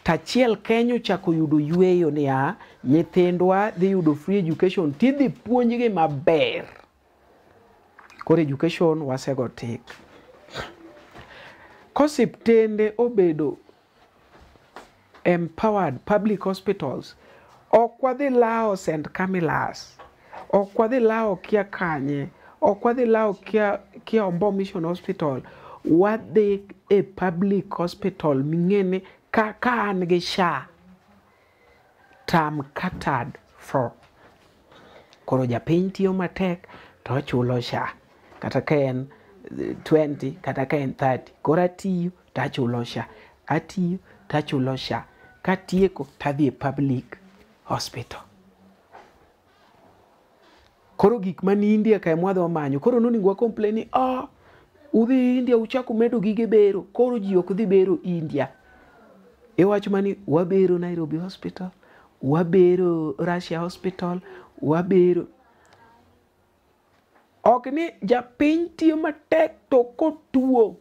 tachiel Kenya ochako yudo yweyo niya, nyithindwa dhi yudo free education, tidhi puonjgi maber. Koro education wasego tik. Kosiptende obedo empowered public hospitals, ok wadhi lawo St. Camillus, ok wadhi lawo kia kanye, ok wadhi lawo kia Ombo Mission Hospital, wadhi e public hospital ming'eni ka an gi SHA, tam catered for. Koro japiny tiyo matek to ochulo SHA, kata ka en 20 kata ka en 30, koro atiyo to achulo SHA, atiyo to achulo SHA, katieko tadhi e public hospital. Koro gik mani India ka emwadhi wamanyo, koro nonego wa complain ni udhi India uchako medo gige bero, koro ji ok dhi bero India. Iwacho mani wabero Nairobi Hospital, wabero Russia Hospital, wabero. Ok ni japiny tiyo matek to kotuo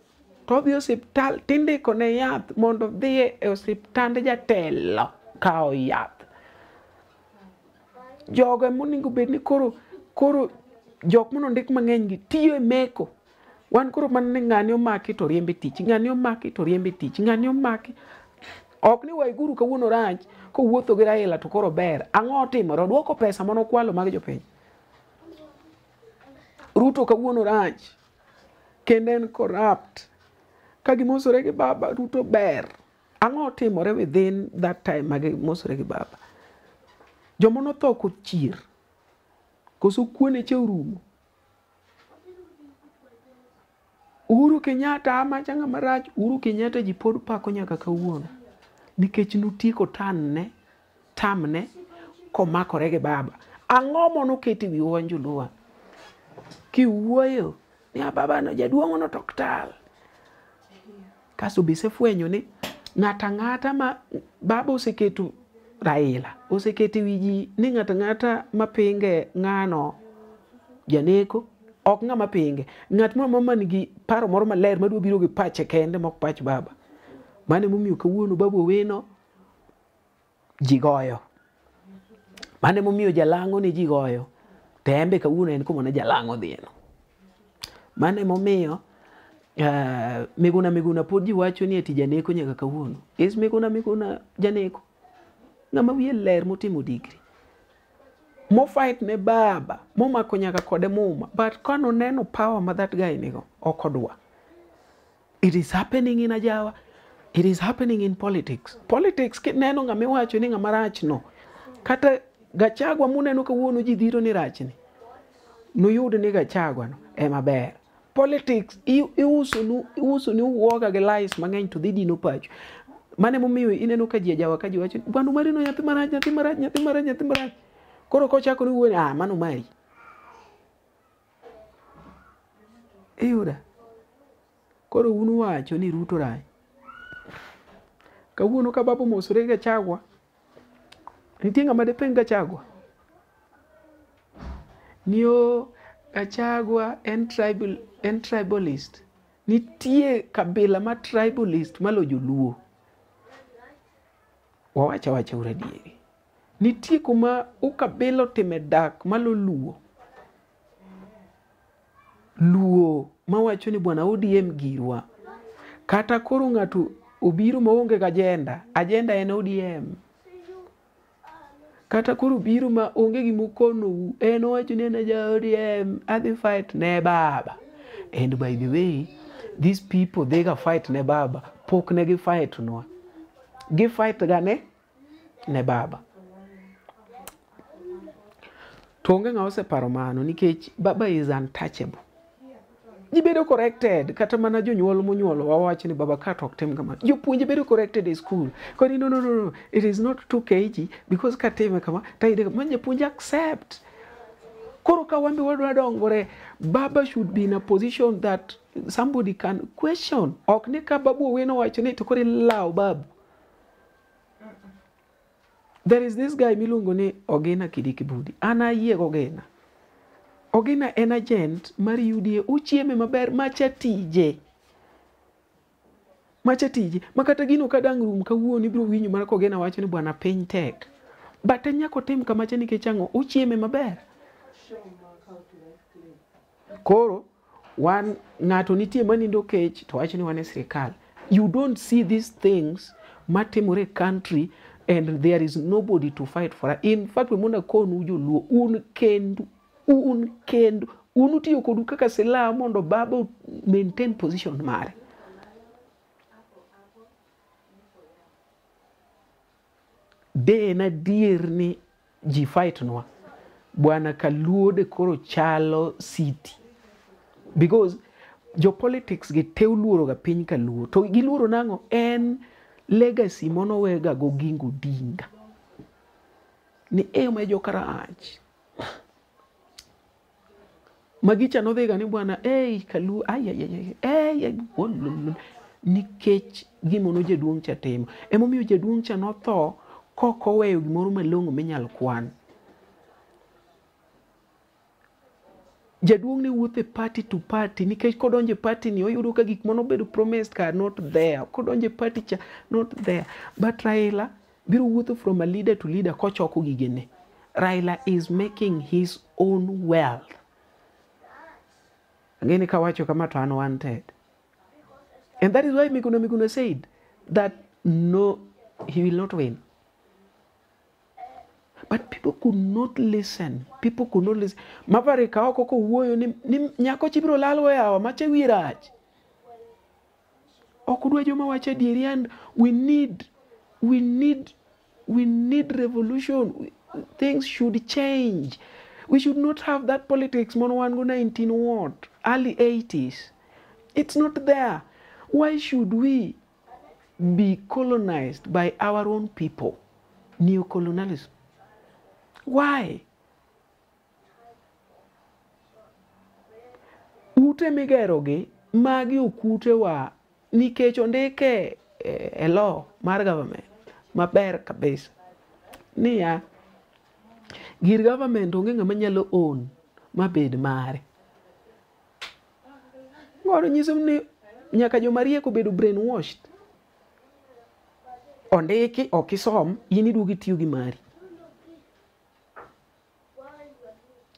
to odhi osiptal tindiko ne yath mondo odhi e osiptand jatelo kawo yath. Jogo emonego bed ni koro jok monondik mang'eny gi tiyo e meko. Wan koro mana ni ng'ani omaki to riembe tich, ng'ani omaki to riembe tich, ng'ani omaki. Ok ni Waiguru kawuono rach kowuotho gi Raila to koro ber. Ang'o otimore? Oduoko pesa manokwalo mag jopiny. Ruto kawuono rach kendo en corrupt. Ka gimosore gi baba, Ruto ber. Ang'o otimore within that time ma gimosore gi baba? Joma notho kochier, koso kuone che orumo. Uhuru Kenyatta amacha ng'ama rach, Uhuru Kenyatta ji pod pako nyaka kawuono. Nikech notieko tamne komakore gi baba. Ang'o monoketo e wiwa wan joluo? Kiwuoyo ni baba no jaduong' no tok tal. Kasto be isefwenyo ni ng'ata ng'ata ma baba oseketo Raila, oseketo e wi ji ni ng'ata ng'ata mapinge ng'ano janeko, ok ng'ama pinge. Ng'at moro amora man gi paro moro maler madwa biro gi pache kende mok pach baba. Mano emomiyo kawuono Babu Owino ji goyo. Mano emomiyo Jalang'o ni ji goyo. To en be kawuono en kuma ne Jalang'o dhieno. Mano emomiyo Miguna Miguna pod ji wacho ni eti janeko nyaka kawuono. Is Miguna Miguna janeko? Ng'ama wiye ler motimo degree. Mo fight ne baba, momako nyaka kode muma, but kanoneno power ma that guy nigo, ok odwa. It is happening in Ajawa. It is happening in politics. Politics kineno ng'ama iwacho ni ng'ama rach no. Kata Gachagua muneno kawuono ji dhiro ni rachni. Nuyud ni Gachagua no ema ber. Politics iuso ni uoga gi lies mang'eny to dhi dino pacho. Mano emomiyo ineno ka ji Ajawa ka ji wacho bwana Omari no nyathi marach, nyathi marach, nyathi marach, nyathi marach. Koro kochako ni wuoyo, mano Omari. Iyuda. Koro un uwacho ni Ruto rach. Kawuono ka baba omosore gi Gachagua, nitie ng'ama diping Gachagua? Ni o Gachagua en tribalist. Nitie kabila ma tribalist malo joluo. Wawacha wacha uru adieri. Nitie kuma ukabila otime dak malo luo. Luo mawacho ni bwana ODM girwa. Kata koro ng'ato obiro maonge gi agenda, agenda en ODM. Kata koro obiro ma onge gima okonou, en owacho ni en ja ODM, adhi fight ne baba. And by the way, these people they ga fight ne baba, pok ne gi fight nwa. Gi fight ga ne baba. To onge ng'a oseparo mano nikech baba is untouchable. Ji bedo corrected, kata mana jonyuol monyuolo wawacho ni baba ka to ok tim kama. Jopuonje bedo corrected e school. Koni no, no, no, no, it is not 2 kg because katime kama, tayude kama. Japuonj accept. Koro ka wan be wadwa dongore, baba should be in a position that somebody can question. Ok ni ka babu Owino owacho ni to koro ilawo babu. There is this guy miluongo ni Ogina Kidikibudi. An ayie gi Ogina. Ogina en agent mar UDA, ochieme maber macha tije. Macha tije. Ma kata gino ka dang' rum kawuono ibiro winjo mana ka Ogina wacho ni bwana piny tek. But en nyaka otim kamacha nikech ang'o? Ochieme maber. Koro, wan ng'ato nitie manindo kech to wacho ni wan e sirikal. You don't see these things matimore e country and there is nobody to fight for. In fact, we mondo akonu joluo, un kendu, un utiyo kodu kaka silaha mondo baba maintain position mare. De en adier ni ji fight nwa. Bwana Kaluo de koro chalo city. Because jo politics gi te oluoro ga piny Kaluo. To giluoro nang'o? En legacy monowega go Oginga Odinga. Ni e ma joka rach. Magicha nodhiga ni bwana, ei Kaluo, ay ay ay ay, ay, wololol. Nikech gimono jaduong' cha timo. Emomiyo jaduong' cha notho kok oweyo gimoro malong'o minyal kwan. Jaduong' ne wuotho e party to party nikech kodonjo e party ni oyudo ka gik manobedo promised ka not there. Kodonjo e party cha not there. But Raila biro wuotho from a leader to leader kochoko gigene. Raila is making his own wealth. Ang'e ni kawacho kama to an wanted. And that is why Miguna Miguna said that no, he will not win. But people could not listen. People could not listen. Mavare ka oko kowuoyo ni nyako chibiro lal yawa mache wi rach. Ok udwa joma wacho adieri and we need revolution. Things should change. We should not have that politics mono wan go 19 what? Early 80s. It's not there. Why should we be colonized by our own people? Neocolonialism. Why? Ute migerogi, magi ok utewa nikech ondike e law mar government maber kabisa. Niya, gir government onge ng'ama nyalo own mabed mare. Ngoro nyiso ni nyaka joma riek obedo brainwashed. Ondiki ok isom, in iduogo itiyo gi mari.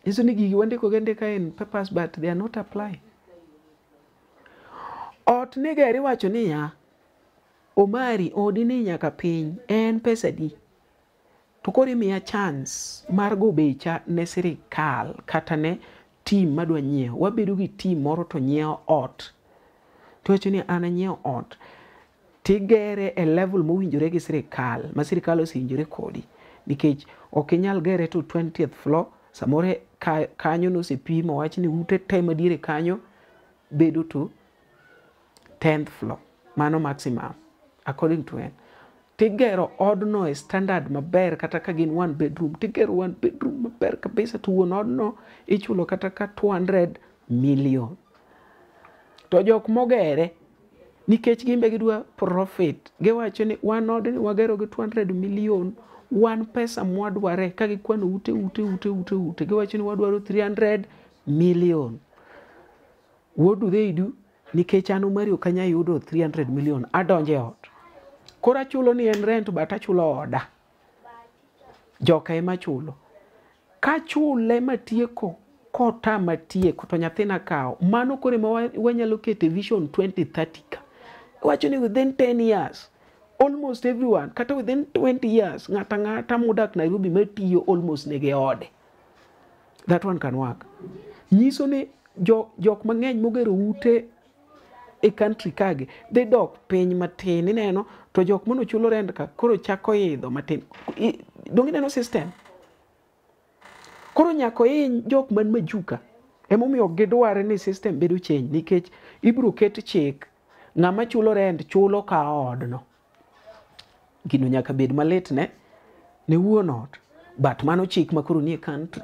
Nyiso ni gigi wandiko gi andika in papers but they are not applied. Ot nigeri wacho niya, Omari odi ni nyaka piny en pesa di? To koro imiya chance mar go becha ne sirikal kata ne team madwa nyiewo. Wabedo gi team moro to nyiewo ot. To wacho ni an anyiewo ot. Tigere e level mowinjore gi sirikal, ma sirikal osewinjore kodi. Nikech ok inyal gere to 20th floor, samoro kanyo nosepimo wach ni ute te madiere kanyo bedo to 10th floor. Mano maximum according to en. Tigero odno e standard maber kata ka gin one bedroom. Tigero one bedroom maber kabisa to wuon odno ichulo kata ka 200 million. To jok mogere nikech gimbe gidwa profit, giwacho ni wan odni wagero gi 200 million, wan pesa mwadware ka gikwano ute ute ute ute ute giwacho ni wadwaro 300 million. What do they do? Nikech an Omari ok anyal yudo 300 million, adonjo e ot. Koro achulo ni en rent but achulo oda. Joka ema chulo. Kachule matieko, kotama tieko to nyathina kawo. Mano koro ema wanyalo keto e vision 2030 ka. Iwacho ni within 10 years almost everyone, kata within 20 years, ng'ata ng'ata modak Nairobi matiyo almost nigi ode. That one can work. Nyiso ni jok mang'eny mogero ute e country kagi dhi dok piny matin, ineno, to jok mano chulo rent ka koro chako idho matin. Donge ineno system? Koro nyaka ohiny jok man majuka. Emomiyo ok gidwar ni system bedo change, nikech ibiro ket chik, ng'ama chulo rent chulo ka odno. Gino nyaka bed malit ne wuon ot, but mano chik ma koro nie country.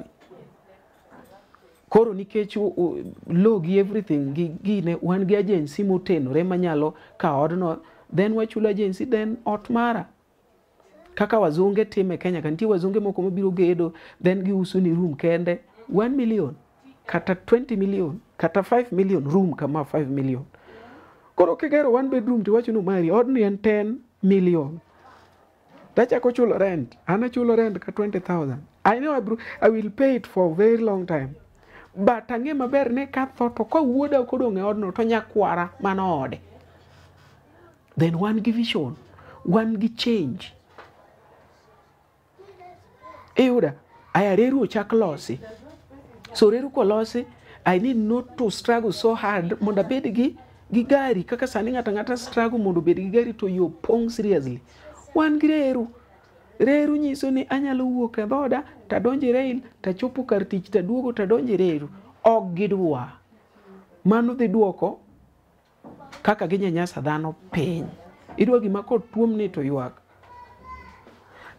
Koro nikech law gi everything gi gine, wan gi agency motenore manyalo kawo odno, then wachulo agency, then ot mara. Kaka wazunge time Kenya ka, nitie wazunge moko mabiro gedo, then giuso ni room kende 1 million kata 20 million kata 5 million, room kama 5 million. Koro kigero one bedroom tiwacho ni mari odni en 10 million. Tachako chulo rent, an achulo rent ka 20,000. I know I will pay it for a very long time. But ang'e maber ni katho to ka wuoda ok odong' e odno to nyakwara mano ode. Then wan gi vision, wan gi change. Iyuda, aya reru ochak losi. So reru kolosi, I need not to struggle so hard mondo abed gi gari kaka sani ng'ato ang'ata struggle mondo obed gi gari to yo pong' seriously. Wan gi reru. Reru nyiso ni anyalo wuok e dhoda tadonjo e rail tachopo kar tich taduogo tadonjo e reru. Ok gidwa. Mano dhi duoko kaka ginyanyasa dhano piny. Idwa gima kotuomni to ywak.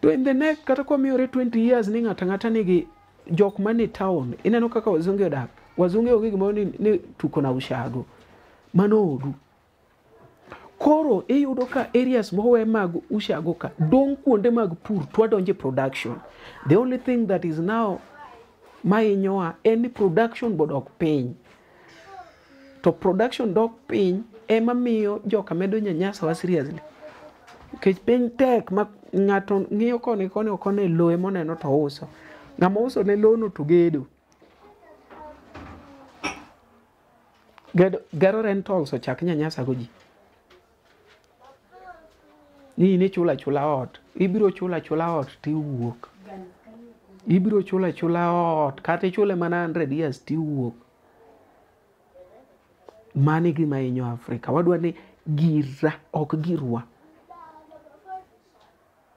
To in the next kata kwamiyore 20 years ni ng'ato ang'ata nigi jok mane town, ineno kaka wazunge odak. Wazunge onge gimoro ni tuko na ushago. Mano odu. Koro iyudo ka areas mowe mag ushago ka dong' kuonde mag pur to wadonje production. The only thing that is now mahinyowa en ni production bodok piny. To production dok piny ema miyo joka medo nyanyasowa seriously. Nikech piny tek ma ng'ato ng'iyo koni koni ok one lowo emoneno to ouso. Ng'ama uso ne lowono to gedo. Gero rentals ochak nyanyasa go ji. Ni in ichulo achula ot, ibiro chulo achula ot tiwuok. Ibiro chulo achula ot, kata ichule mana 100 years tiwuok. Mano e gima hinyo Afrika. Wadwa ni gira, ok girwa.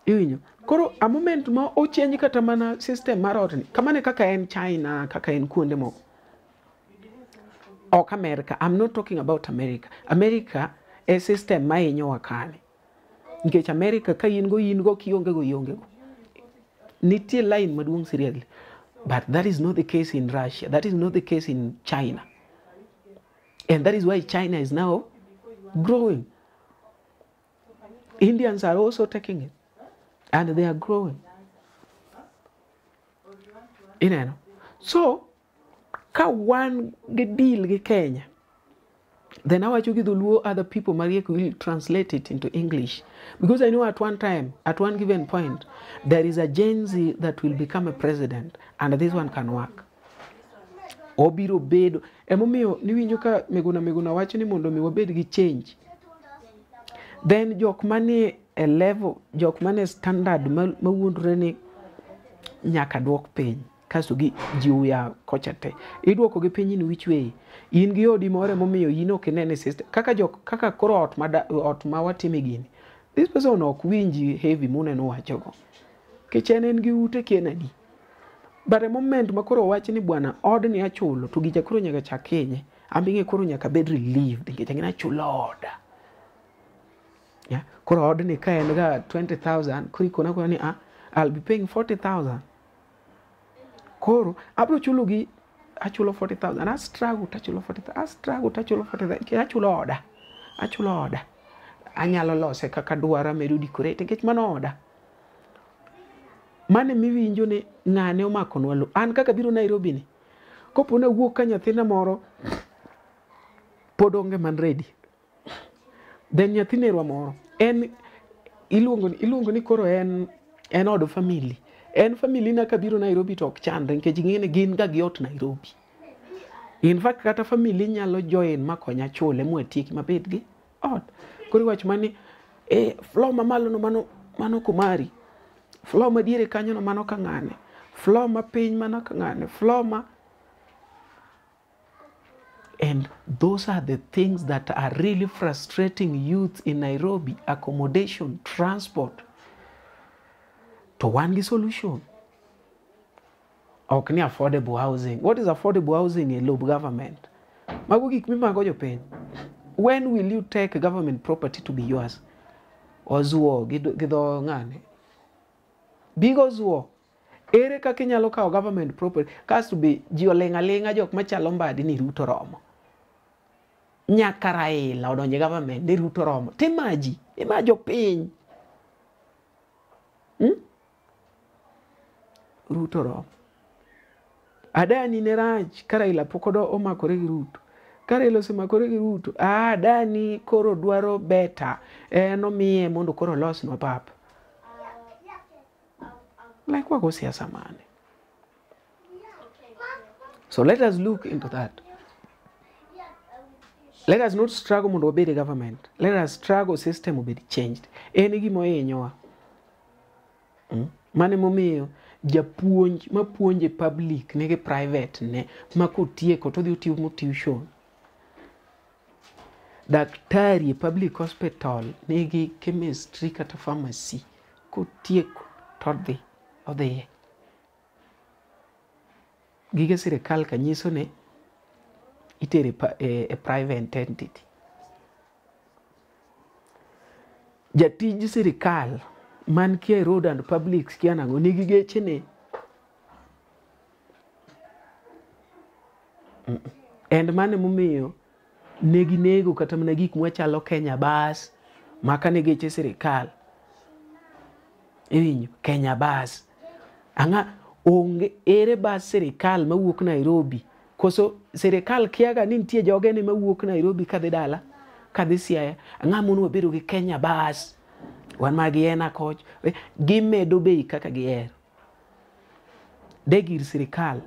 Iwinjo? Koro a moment ma ochange kata mana system mar ot ni, kamano e kaka en China, kaka en kuonde moko. Ok America. I'm not talking about America. America e system ma hinyowa kani. Nikech America ka in go in go, kionge go ionge go. Nitie line maduong' seriously. But that is not the case in Russia. That is not the case in China. And that is why China is now growing. Indians are also taking it. And they are growing. Ineno? So, ka wan gi deal gi Kenya, then awacho gi dholuo, other people mariek will translate it into English. Because I know at one time, at one given point, there is a Gen Z that will become a president, and this one can work. Obiro bedo. Emomiyo niwinjo ka Miguna Miguna wacho ni mondo mi wabed gi change. Then jok manie e level, jok manie standard mawuondore ni nyaka duok piny. Kasto gi jiw ya kocha te. Iduoko gi piny in which way? In gi odi moro emomiyo in ok inene system. Kaka jok, kaka koro ot ma, ot ma watime gini. This person ok winji heavy muneno wachogo. Nikech en gi ute kia adi. But a moment ma koro wach ni bwana odni achulo to gicha koro nyaka chak hinye. An be ing'e koro nyaka bed relieved nikech ang'e ni achulo oda. Yeah? Koro odni ka en ga 20,000 koro ikona kona ni I'll be paying 40,000. Koro abiro chulo gi achulo 40,000 I struggle tachulo 40,000 I struggle tachulo 40,000 nikech achulo oda. Achulo oda. Anyalo lose kaka dwaro amedo decorate nikech mano oda. Mano emiwinjo ni ng'ane omakonwa lo. An kaka biro Nairobi ni, kopo nawuok ka nyathina moro pod onge man ready. Then nyathi nerwa moro, en iluongo ni koro en od family. En family na kabiro Nairobi to ok chandre nikech ing'e ni gin ga gi ot Nairobi. In fact kata family nyalo join makonya chule mwatieki mabed gi ot. Koro iwacho mani e floor mamalo no mano mano Kumari. Floor madiere kanyo no mano Kang'ane. Floor mapiny mano Kang'ane. Floor ma. And those are the things that are really frustrating youth in Nairobi. Accommodation, transport. To wan gi solution. Ok ni affordable housing. What is affordable housing e lob government? Mago gik mimago jopiny. When will you take government property to be yours? Ozuo gi dho ng'ane. Bigo ozuo. Ere kaka inyalo kawo government property? Kasto be ji oling' aling'a jok machalo Mbadi ni Ruto romo. Nyaka Raila odonje government ni Ruto romo. Timaji, ima jopiny. Ruto romo. Adani ne rach ka Raila pok omakore gi Ruto. Ka Raila osemakore gi Ruto, Adani koro dwaro beta. En omiye mondo koro olosnwa pap. Like wago siasa mane. So let us look into that. Let us not struggle mondo wabed e government. Let us struggle system obed changed. En gima ohinyowa. Mano emomiyo japuonj mapuonje public nigi private ne ma kotieko to odhi otimo tuition. Daktari e public hospital nigi chemistry kata pharmacy kotieko to odhi odhiye. Gige sirikal ka nyiso ni itere e private entity. Jatij sirikal man kia road and public kia nang'o nigi gechene. And mano emomiyo neginego kata mana gik mwachalo Kenya Bus maka ne geche sirikal. Iwinjo Kenya Bus. Ang'a onge ere bas sirikal mawuok Nairobi? Koso sirikal kiaga ni nitie jogene mawuok Nairobi kadhi dala, kadhi Siaya. Ang'a mono wabedo gi Kenya Bus? Wan ma gi ena koch. Gimedo bei kaka gihero. De gir sirikal.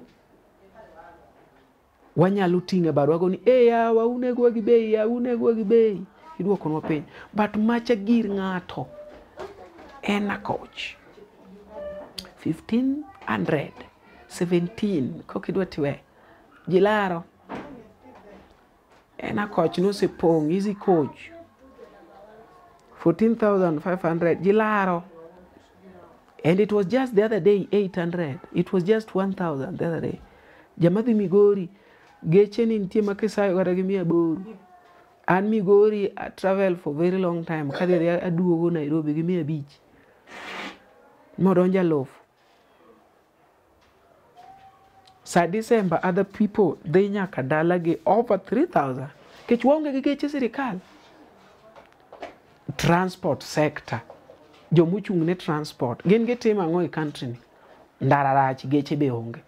Wanyalo ting'o barua ni e yawa unego gi bei, ya unego gi bei. Iduokonwa piny. But macha gir ng'ato. Ena koch. 1500, 17, kokidwa tiwe. Jilaro. Ena koch nosepong', easy coach. 14,500, jilaro. And it was just the other day, 800. It was just 1,000 the other day. Jamadhi Migori, geche ni nitie makisayo kata gi 800. An Migori, I travel for very long time. Kadhi aduogo Nairobi gi 500. Modonja loaf. Sa December, other people, they nyaka dala gi over 3,000. Kech waonge gi geche sirikal. Transport sector. Jomochung' ne transport. Gin gitimo ang'o e country ni? Ndara rach, geche be onge.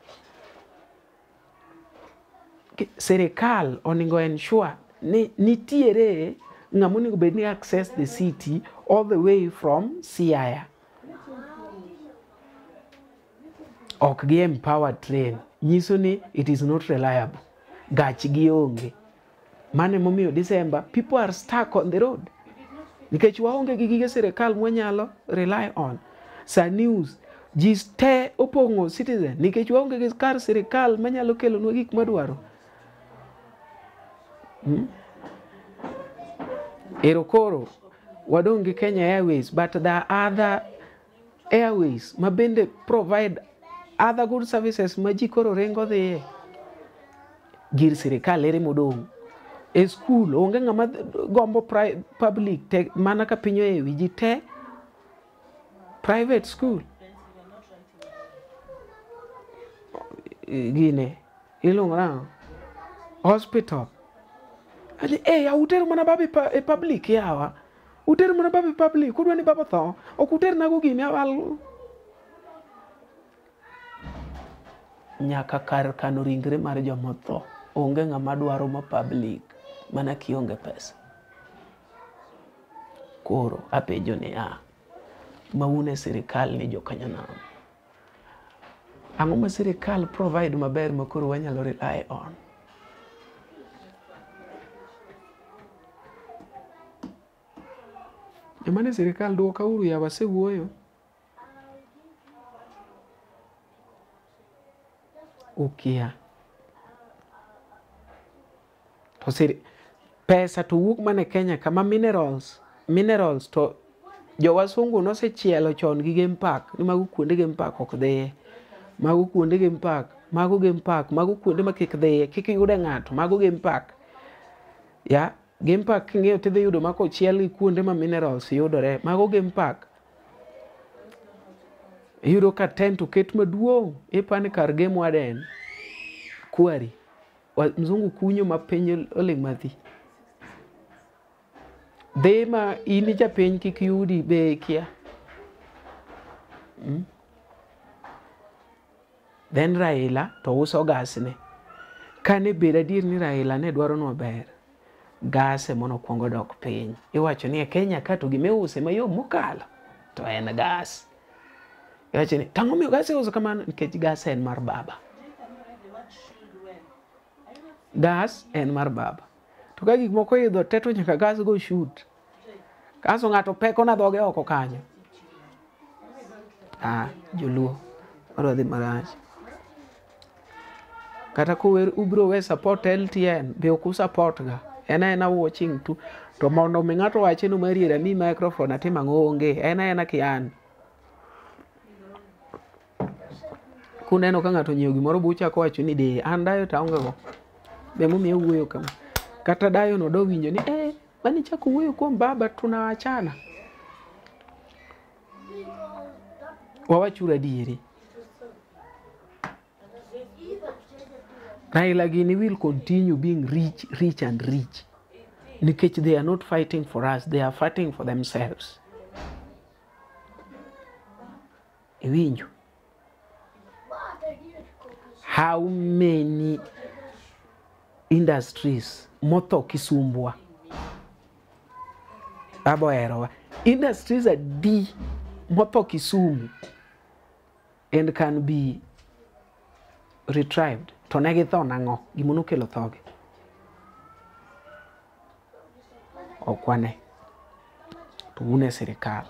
Sirikal onego ensure ni nitiere ng'ama onego bed ni access the city all the way from Siaya. Ok gi empower train. Nyiso ni it is not reliable. Gach gi onge. Mano emomiyo December, people are stuck on the road. Nikech waonge gi gige sirikal mwanyalo rely on. Sa news, ji te opong'o Citizen nikech waonge gi kar sirikal manyalo kelonwa gik madwaro. Ero koro, wadong' gi Kenya Airways, but there are other airways ma bende provide other good services ma ji koro ringo dhiye. Gir sirikal ere modong'. E school, onge ng'ama gombo public te, mana ka piny oewi ji te private school. Gine, iluongo nang'o? Hospital. Ati, eh, utero mana baba e public yawa. Utero mana baba e public, udwa ni baba tho. Ok uter nago gini awal. Nyaka kar kano ringre mar jomotho. Onge ng'ama dwaro ma public mana kionge pesa. Koro apenjo niya, ma un e sirikal ni jokanyanam. Ang'o ma sirikal provide maber ma koro wanyalo rely on? Joma nie sirikal duoka uru yawa asewuoyo. Ukia. To siri, pesa to wuok mana e Kenya kama minerals, minerals to jowasungu nosechielo chon gi game park ni mago kuonde game park ok dhiye. Mago kuonde game park, mago game park, mago kuonde ma kik dhiye, kik yude ng'ato, mago game park. Ya, game park king'iyo tidhi yudo ma kochiel gi kuonde ma minerals yudore, mago game park. Iyudo ka tent oket maduong', ipani kar game warden, quarry. Mzungu kunyo ma piny oling' mathi. Dhi ma in japiny kik yudi be ikia. Then Raila to uso gas ne. Kane bed adier ni Raila ne dwaro nwa ber, gas ema nokwongo dok piny. Iwacho ni e Kenya ka to gimiuse mayom mokalo to en gas. Iwacho ni tang'o miyo gas iuso kamano? Nikech gas en mar baba. Gas en mar baba. To ka gik moko idho te to nyaka gas go shoot. Kaso ng'ato peko na dhoge oko kanyo. Ah, joluo. Wadwa dhi marach. Kata kuwer ubro we support LTN, be ok usupport ga. En aena watching tu. To mondo mi ng'ato wache no mariera mi microphone atim ang'o onge. En aena kian. Kuneno ka ng'ato onyiewo gimoro buchako wacho ni de an dayo to aonge go. Be momiyo wuoyo kama. Kata dayo no do winjo ni mani chako wuoyo kuom baba tunawachana. Wawachuru adieri. Raila gini will continue being rich, rich and rich. Nikech they are not fighting for us, they are fighting for themselves. Iwinjo. How many industries motho Kisumbwa? Baba oherowa. Industries adi motho Kisumu and can be retrieved. To ne githo nang'o? Gima nokelo thogi. Ok wane. To un e sirikal.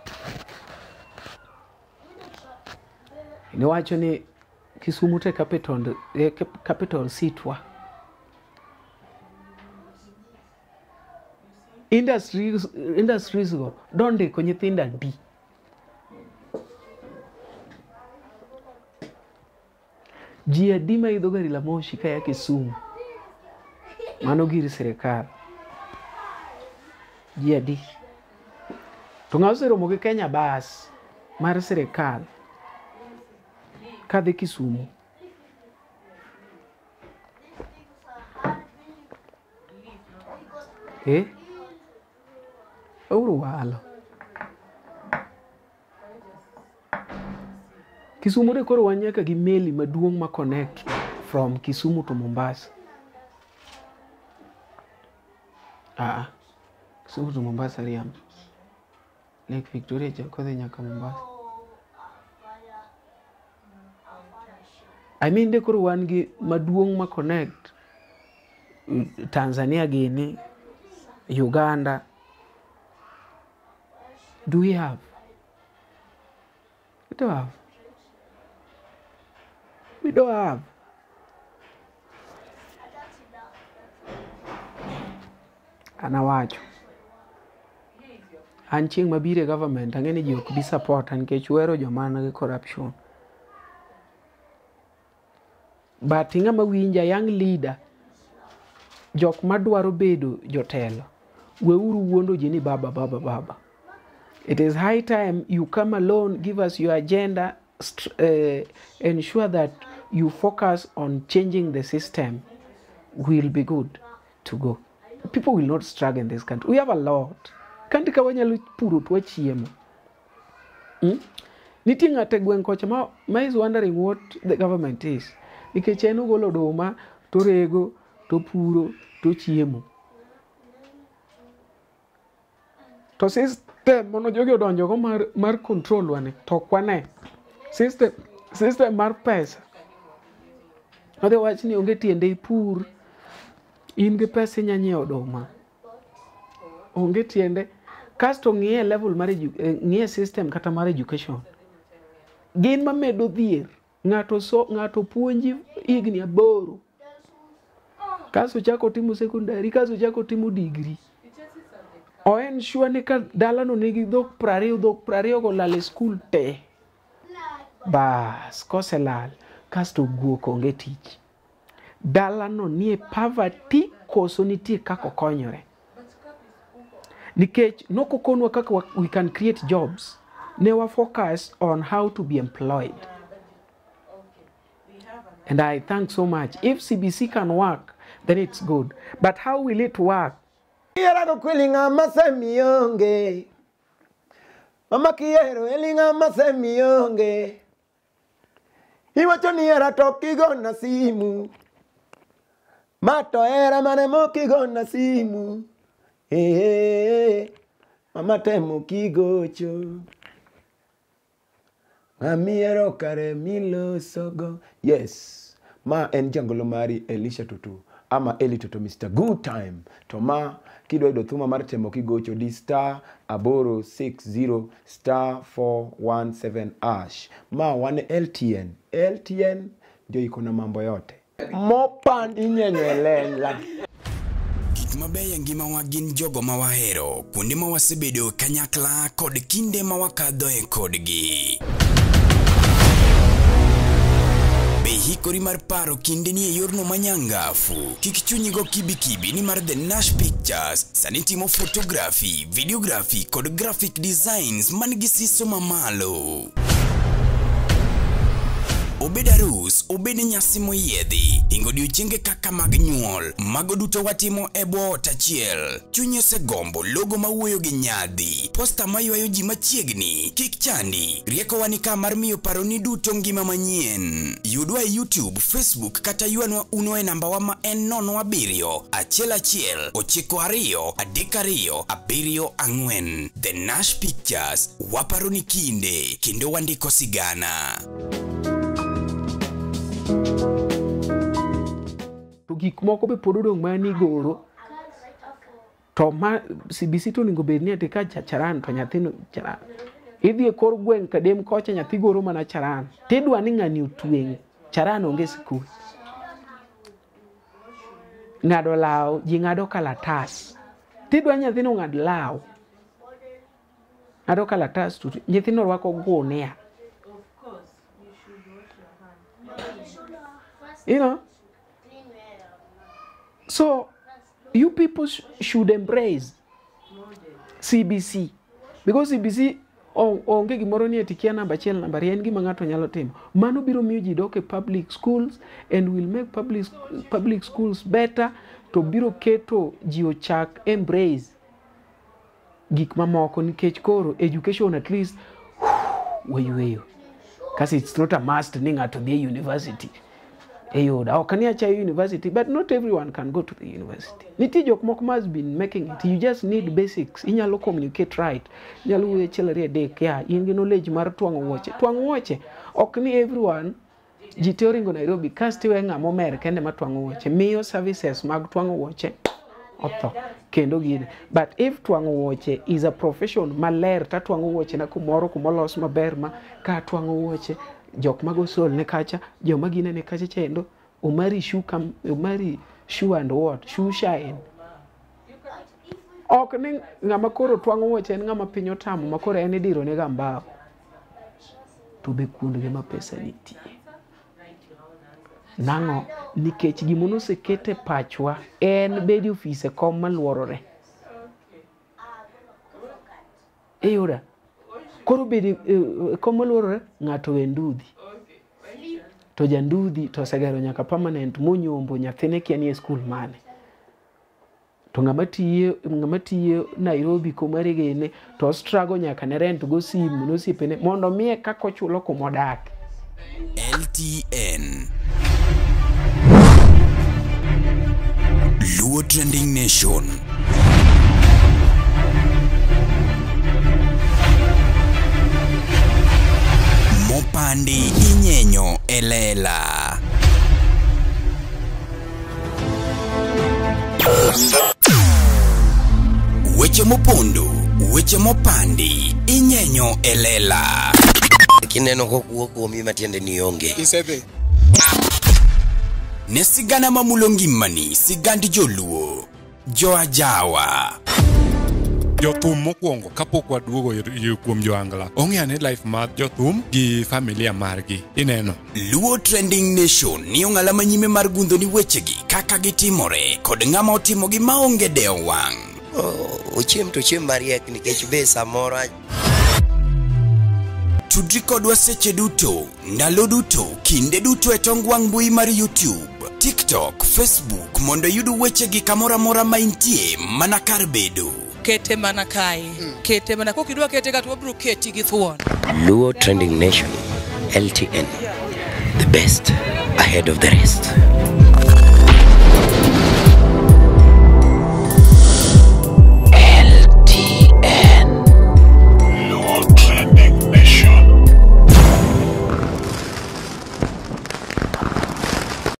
Niwacho ni Kisumu te capital, capital city wa. Industries go dondiko nyithindo adi? Ji adi ma idho gari la moshi kaya Kisumu? Mano gir sirikal. Ji adi? To ng'a oseromo gi Kenya Bus mar sirikal kadhi Kisumu? Uru walo. Kisumu de koro wan nyaka gi meli maduong' ma connect from Kisumu to Mombasa. Kisumu to Mombasa riambo. Lake Victoria cha kodhi nyaka Mombasa. I mean de koro wan gi maduong' ma connect Tanzania gini, Uganda. Do we have? We don't have. We don't have. Anawacho. An chieng' mabiro e government ang'e ni ji ok bi support nikech uhero joma nigi corruption. But ng'ama winja, young leader, jok madwaro bedo jotelo, weuru wuondo ji ni baba, baba, baba. It is high time you come alone, give us your agenda, ensure that you focus on changing the system. Will be good to go. People will not struggle in this country. We have a lot. Country ka wanyalo puro to wachiemo. Nitie ng'ato e gweng' kocha ma is wondering what the government is. Nikech en ogolo oduma, to rego, to puro, to chiemo. To system mono jogi odonjo go mar control wane, to ok wane. System mar pesa. Odhi wach ni onge tiende ipur, in gi pesa inya nyiewo oduma. Onge tiende. Kasto ng'iye level mar ng'iye system kata mar education. Gin mamedo dhier. Ng'ato so ng'ato puonji higni 8. Kasto chako timo secondary, kasto chako timo degree. O ensure ni ka dalano nigi dhok 20, dhok 20 go lal e skul te. Bas, koselal, kasto guok onge tich. Dalano nie poverty koso nitie kaka okonyore. Nikech nokokonwa kaka we can create jobs, ne wa focus on how to be employed. And I thank so much. If CBC can work, then it's good. But how will it work? Mama kiero elinga masemionge. Iwacho ni era tokigo na simu. Mato era mane mokigo na simu. Eh, mama temo kigocho. Mami ero kare milo sogo. Yes, ma en jangolo mari Elisha Tutu. Ama Eli Toto Mr. Good Time. To ma kidwa yudo thuma mar temo kigocho di star 860 star 417 hash. Ma wan LTN. LTN ndio iko na mambo yote. Mopan inyenyo elela. Gik mabeyo e ngimawa gin jogo ma wahero, kuonde ma wasebedo kanyakla kod kinde ma wakadhoe kodgi. Be hikori mar paro kindeni e yorno manyangafu. Kik chunyi go kibikibi ni mar The Nash Pictures sani timo photography, videography kod graphic designs man gi siso mamalo. Obed arus, obed nyasi moyiedhi, ingo odiochienge kaka mag nyuol, mago duto watimo e bwo ot achiel. Chunyi osegombo logo mawuoyo gi nyadhi, posta maywayo ji machiegni, kik chandi, riekowa ni ka mar miyo paroni duto ngima manyien. Yudwa e YouTube, Facebook kata ywanwa uno e nambawa ma en 07 11 92 32 74. The Nash Pictures, waparoni kinde, kendo wandiko sigana. To gik moko be pod odong' mana ni goro. To ma CBC to onego bed ni ati ka charan to nyathino charan. Idhi e kor gweng' kadem kocha nyathi goro mana charan. Tidwa ni ng'ani otweng' charan onge sikul. Ng'ado law, ji ng'ado kalatas. Tidwa nyathino ng'ad law. Ng'ado kalatas to nyithino rwako gunia. You know? So, you people should embrace CBC. Because CBC, onge gimoro ni ati kia namba achiel namba ariyo en gima ng'ato nyalo timo. Mano biro miyo ji dok e public schools and will make public schools better, to biro keto ji ochak embrace gik mamoko nikech koro education at least weyueyo. Kasi it's not a must ni ng'ato dhi e university. Eyuda, ok ni achayo university, but not everyone can go to the university. Nitie jok moko ma has been making it. You just need basics. Inyalo communicate right. Inyalo wuoyo achiel ariyo adek. Yeah, in gi knowledge mar twang'o wuoche. Twang'o wuoche. Ok ni everyone ji te oringo Nairobi kasto iwe ng'ama omer kende ma twang'o wuoche. Miyo services mag twang'o wuoche otho kendo gine. But if twang'o wuoche is a profession maler, tatwang'o wuoche na kumoro kumolos maber ma ka twang'o wuoche jok mago sol ne kacha, joma gine ne kacha chendo, Omari shoe kam, Omari shoe and what? Shoe shine. Ok ni ng'ama koro twang'o wuoche en ng'ama piny otamo ma koro en idiro ne ga mbao. To be kuondgi ma pesa nitie. Nang'o? Nikech gima noseket e pachwa en bedo e ofis e kom maluorore. Iyudo? Koro bedo e kom maluorore, ng'ato we ndudhi. To jandudhi to osegero nyaka permanent monyombo nyathine kia ni e skul mane. To ng'ama tiyo Nairobi kuma rigene to struggle nyaka ne rent go simu nosiepene mondo miye kaka ochulo kumodak. LTN Luo Trending Nation. Mopandi inyenyo elela. Weche mopondo Weche mopandi inyenyo e lela. Kineno kokuo kuomi matiende ni onge. Isedhi. Ne sigana mamulo ngimani, sigand joluo, joajawa. Jothum mokwongo kapok waduogo kuom joangla ong'e ane life mar jothum gi familia margi ineno. Luo Trending Nation ni ong'ala manyime mar gundho ni wechegi kaka gitimore kod ng'ama otimogi maonge dewo wang'. Ochiem to ochiem mariek nikech be samoro Tudri kodwa seche duto, ndalo duto, kinde duto e tong wang' mbui mar YouTube, TikTok, Facebook mondo iyud wechegi kamoro amora ma intie mana kar bedo. Kete mana kae. Kete mana kokidwa kete ka to wabiro keti gi thuon. Luo Trending Nation, LTN, the best ahead of the rest.